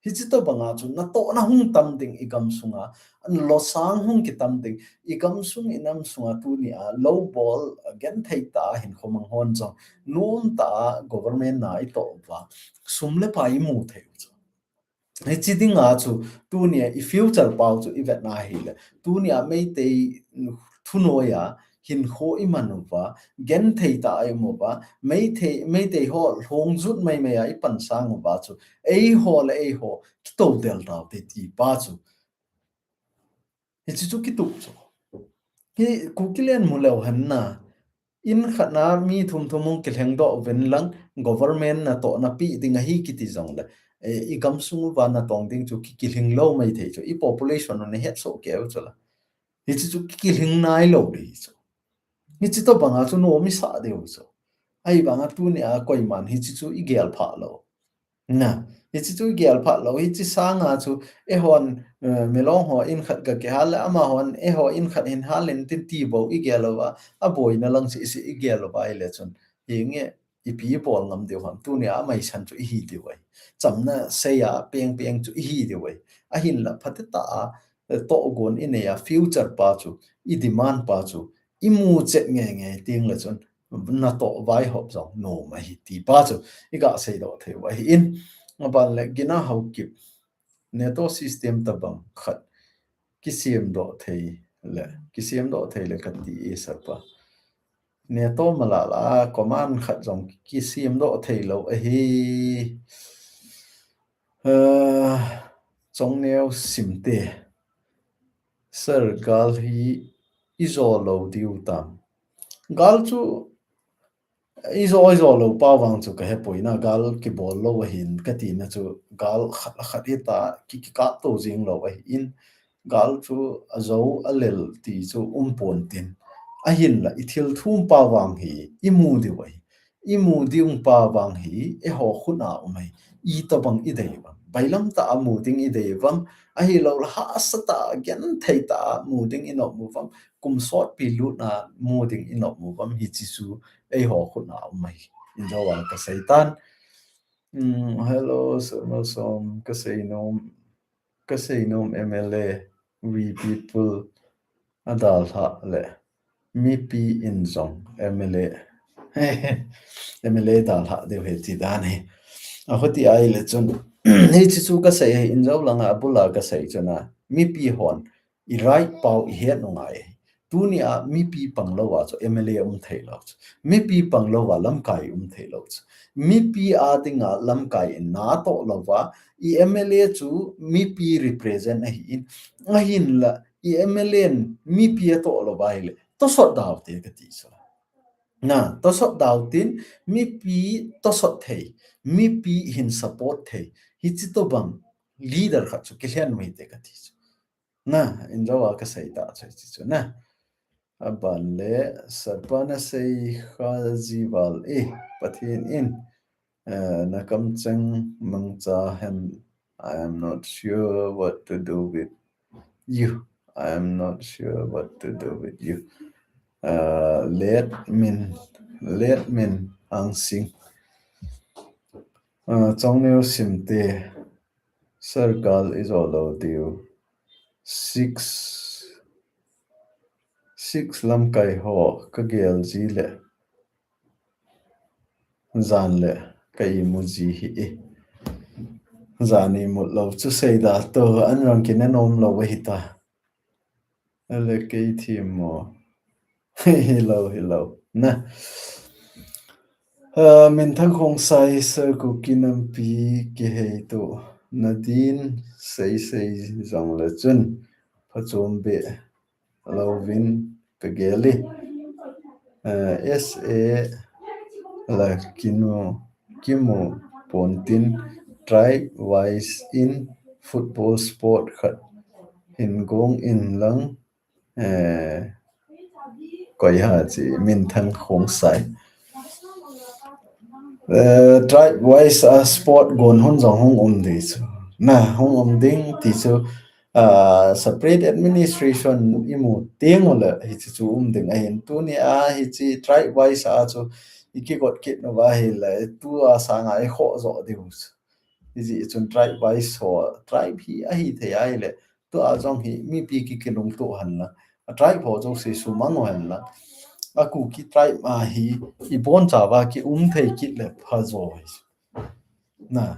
Hiche tobanga chu natohna hung tam ding igam sunga, losang hung kitam ding, igam sung inam sunga tunia lou bol, genthei tah a hinkho mang hon jong, nomtah a government na itoh uva, sum le pai imu thei u chu. Hiche dinga chu tunia i future pau chu ivetna ahile, tunia Meitei thunoiya hinkho iman uva, genthei tah a ium uva, Meitei, Meitei ho lhongjut mai mai a ipan sang uva chu, eiho le eiho kitoh del taute ti pa chu. Hiche chu kitup chu. Hi Kukiland mu leu hen na, in khat na mi thum thum hung kilheng doh uvin lang, government natohna pe ding ahi kiti jongle, eh, igam sung uva natong ding chu ki, kilhing lou mai thei chu, i population u nei hetsoh kei u chu la. Hiche chu ki, kilhing nailou ding chu. Hiche tobanga chu nom isah diu chu. Ahivanga tunia koiman hiche chu igel phah lou. Na, hiche chu igel phah lou, hiche sanga chu, eihon, eh, Milong ho in khat ga kihal le, amahon, eiho in khat hin hal in tin ti bou igel uva, aboina lang chu isi igel uva ahile chun, hinge, ipi ibol ngam diu ham, tunia amaisan chu ihi diu ahi. Chamna seiya peng peng chu ihi diu ahi. Ahinla, phatetah a, eh, tohgon ineiya future pa chu, i demand pa chu, imu chet ngei ngei teng le chun, natoh vaihop jong nom ahi ti pa chu iga seidoh thei u ahin. Aban le Gina Haokip, NATO system tabang khat kisemdoh thei le, kisemdoh thei le kati e sir pa. NATO malala command khat jong kisemdoh thei lou ahi. Eh, Chongneo Simte. Sir, gal hi ijo lou diu tam. Gal chu ijo, ijo lou pa vang chu kahepoi na, gal kibol lou ahin katina chu gal khat le khat hita ki, kikapto jing lou ahin. Gal chu ajo alel ti chu umpon tin. Ahinla ithil thum pa vang hi imu diu ahi. Imu ding pa vang hi eiho khut a um ahi. Itobang idei uvam. Bailam tah a mu ding idei uvam. Ahilouleh hahsa tah a genthei tah a mu ding inom uvam. Kum sotpi lut a mu ding inom uvam. Hiche chu eiho khut a um ahi. Injo a kasei tan. Hmm, hello, Sir Malsom, kasei nom. Kasei nom M L A, we people, adalhah le, mipi in jong M L A, M L A dalhah diu ahi ti dan ahi. Ahuti ahile chun, hiche chu kasei ahi, injo langa abula kasei chun a, mipi hon, i right pau ihet u ngai ahi. Tunia mipi pang louva chu M L A um thei lou chu. Mipi pang louva lamkai um thei lou chu. Mipi a dinga lamkai in natoh louva, i M L A chu mipi represent ahin, ahinla, i M L A in mipi atoh louva ahile, tosot daute kati chu. Na, tosot dautin, mipi tosot thei, mipi hin support thei, hiche tobang leader khat chu kilhen u hite kati chu. Na, injo a kasei ta chu hiche chu na. Aban le, Sir pa nasei kha jival e, Pathen in, eh, nakamcheng mangcha hen, I am not sure what to do with you. I am not sure what to do with you. Uh, let min, let min angsing. Uh, Chongneo Simte, Sir gal ijo lou diu. Six, six lamkai ho kagel ji le. Jan le ka imu ji hi e. Jan imut lou chu seida to, an rang kina nom lou hita. Ale kei thim mo. Hello, hello. Na. Uh, Minthang Khongsai, Sir Kuki nampi kihei tu. Nadin sei sei jong le chun. Phachom be. Louvin kagel e. Eh, S A la kinu kimu pontin tribe wise in football sport khat hin gong in lang, eh, koi ha chi Minthang Khongsai. Eh, tribe wise a sport gon hun jong hung um ding chu. Na, hung um ding ti chu, ah, separate administration imu teng ule hichi chu um ding ahin, tuni a hichi tribe wise a chu ikigot kit nu va hile, tua sanga ikhoh jo diu chu. Hiji chun tribe wise ho, tribe hi ahi thei ahile, tua jong hi mipi ki kilungto hen lang. A tribe ho jouse sumang u hen lang. A Kuki tribe a hi ibon chauva ki um thei kit le pha jo hi. Na.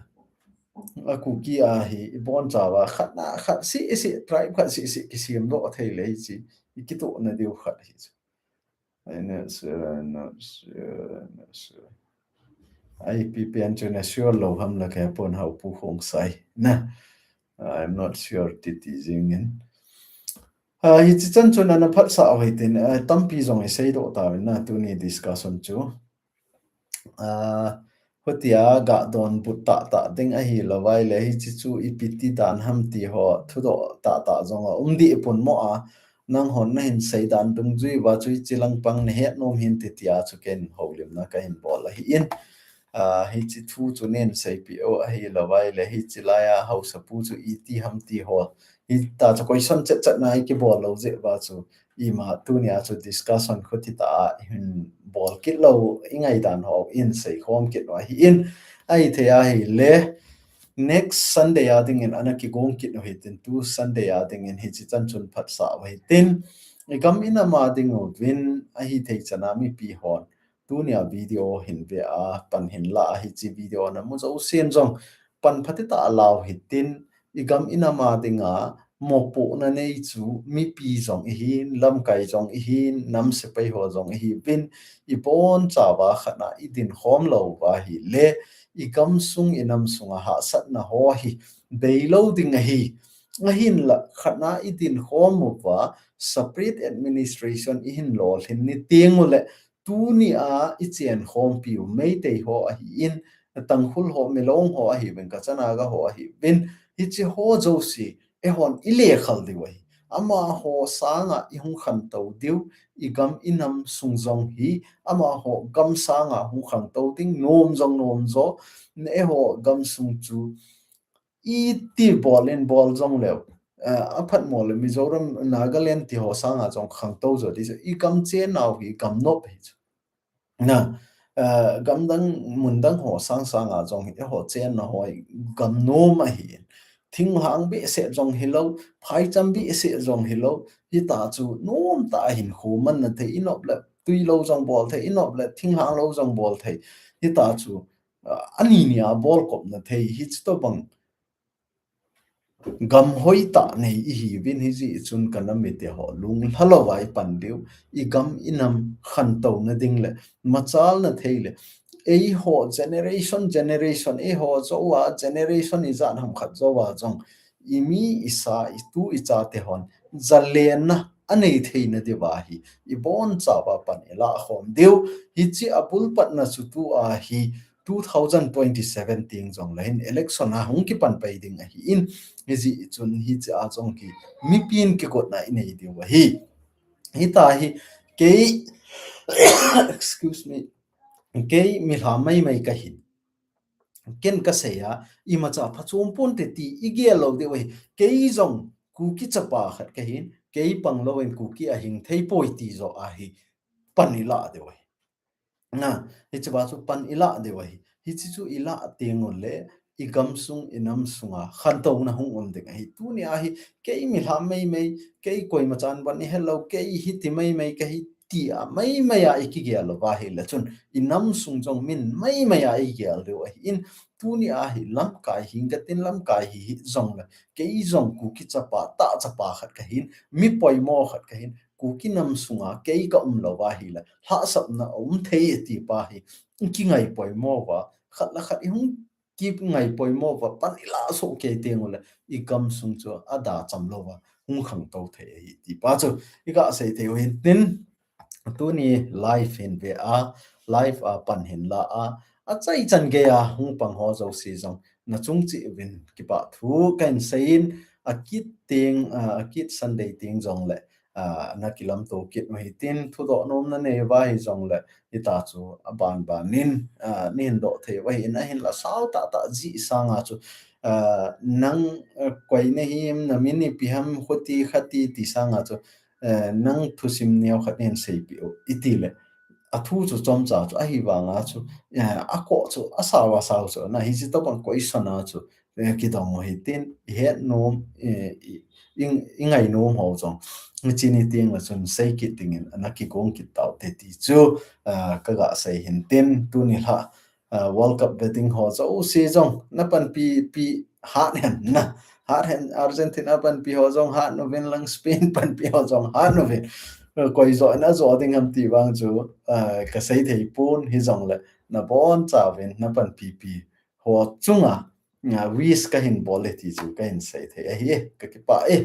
A Kuki a hi ibon chauva khat na khat si si tribe khat si si kisem doh thei le hichi. Ikitoh na diu khat hichi. I not sure, I not sure, I not sure. I P P N chu na sure lou ham la ka pon hau pu Khongsai. Na. I'm not sure titi jingin. Ah, hichi chan chu nana phatsah u hitin, ah, tampi jong isei doh tauvin na tuni discussion chu. Ah, hutia ga donbut tah tah ding ahi lou vai le hichi chu ipi ti dan ham ti ho thudoh tah tah jong a um dih pon mo a, nanghon nahin sei dan dungjui uva chu hichi langpang nahet nom hin ti tia chu ken houlimna kahin bol ahin. Ah, hichi thu chu nen seipeh u ahi lou vai le hichi laiya haosapu chu iti ham ti ho. Hita chu question chet chet na ikibol lou jeh uva chu ima tunia chu discussion khuti tah a hin bol kit lou ingaidan ho in seikhom kit u ahin. Ahithei ahile next Sunday a dingin ana kigong kit u hitin tu Sunday a dingin hichi chan chun phatsah u hitin. Igam inam a ding uvin ahithei chana mipi hon. Tunia video hin ve a, pan hin la a hichi video namu jousen jong. Pan phatita a lau hitin, igam inam a dinga, mopohna nei chu, mipi jong ihin, lamkai jong ihin, nam sepai ho jong ihiuvin, ibon chauva khat na idin khom lou uva hile, igam sung inam sunga hahsatna ho hi, bei lou ding ahi. Ahinla khat na idin khom uva, separate administration ihin lolhin ni teng ule, tunia ichen khompiu Meitei ho ahin, Tangkhul ho, Milong ho ahiuvin, Kacha Naga ho ahiuvin, hichi ho jouse, eihon ilekhal diu ahi. Amaho sanga ihung khantou diu, igam inam sung jong hi, amaho gam sanga hung khantou ding, nom jong nom jo, eiho gam sung chu, iti bol in bol jong leu. Eh, aphat mo le Mizoram, Nagaland ti ho sanga jong khangtou jo ti chu. Igam chennau hi gam nop hi chu. Na, eh, gamdang, mundang ho sang sanga jong hi, eiho chenna ho hi gam nom ahi. Thinglhang behseh jong hilou, phaicham behseh jong hilou. Hita chu nomtah a hinkho manna thei, inop le tuilou jong bol thei, inop le thinglhang lou jong bol thei. Hita chu, ah, ani nia bolkopna thei, hichi tobang gam hoitah nei ihiuvin hijeh chun kanam mite ho lunglha louva ipan diu, igam inam khantouna ding le, machalna thei le, eiho generation, generation, eiho jouva, generation ijat ham khat jouva jong, imi, isa, itu, ichate hon, jalenna, anei theina diuva hi, ibon chauva pan ilah khom diu, hichi abul patna chu tua hi, two thousand twenty-seven teng jong le hin election a hung kipan pai ding ahin, hijeh chun hichia jong hi mipin kigotna inei diu ahi. Hita hi kei, excuse me, kei milham maimai kahin. Ken kasei a, imacha phachom ponte ti igel lou diu ahi. Kei jong Kuki chapa khat kahin, kei pang louvin Kuki ahing thei poi ti joh ahi. Pan ilah diu ahi. Na, hiche va chu pan ilah diu ahi. Hiche chu ilah teng uleh, igamsung, inamsunga khantouna hung um ding ahi. Tuni ahi, kei milham maimai, kei koima chan ban ihelou, kei hiti maimai kahi tia maimai a ikigel lou va ahileh chun, inamsung jong min maimai a igel diu ahin. Tuni ahi, lamkai hing katin, lamkai hi, hi jongleh, kei jong Kuki chapa, tah chapa khat kahin, mi poimo khat kahin, Kuki namsunga kei kaum lou va ahileh, lhahsamna aum thei ti pa hi, kingai poimo va, khat le khat ihung kingai poimo va, pan ilah soh kei teng uleh, igamsung chu ada cham lou va, hung khangtou thei ahi ti pa chu, iga sei thei u hintin, tuni live hin ve a, live a pan hin la a, achaichan geiya hung pang ho jouse jong, nachung cheh uvin kipah thu kahin seiyin, akit teng, a, akit Sunday teng jongleh, a, nakilamto kit u hitin, thudoh nom nanei uva hijongleh, hita chu aban banin, a, nahin doh thei u ahin, ahinla sao tahtah jih sanga chu, a, nang, a, koi nahim, namin ipi ham, khuti khati ti sanga chu, a, nang thusim neo khat nahin seipeh u itileh, athu chu chomcha chu ahivanga chu, a, akoh chu asao asao chu, na hiche tobang koi sona chu, eh, kidong u hitin, ihet nom, eh, i, i, ingai nom ho jong, hiche ni teng leh chun sei kit dingin, ana kigong kit taute ti chu, a, kaga sei hintin, tuni lha, a, World Cup betting ho jouse jong, napanpi, pi, hat hen na, hat hen Argentina panpi ho jong hat uvin lang, Spain panpi ho jong hat uvin. Koi joh in ajoh ding ham ti vang chu, a, kasei thei pon hijongleh, nabonchauvin, napanpipi ho chunga, a, wish kahin bol e ti chu kahin sei thei ahi, kakipah e.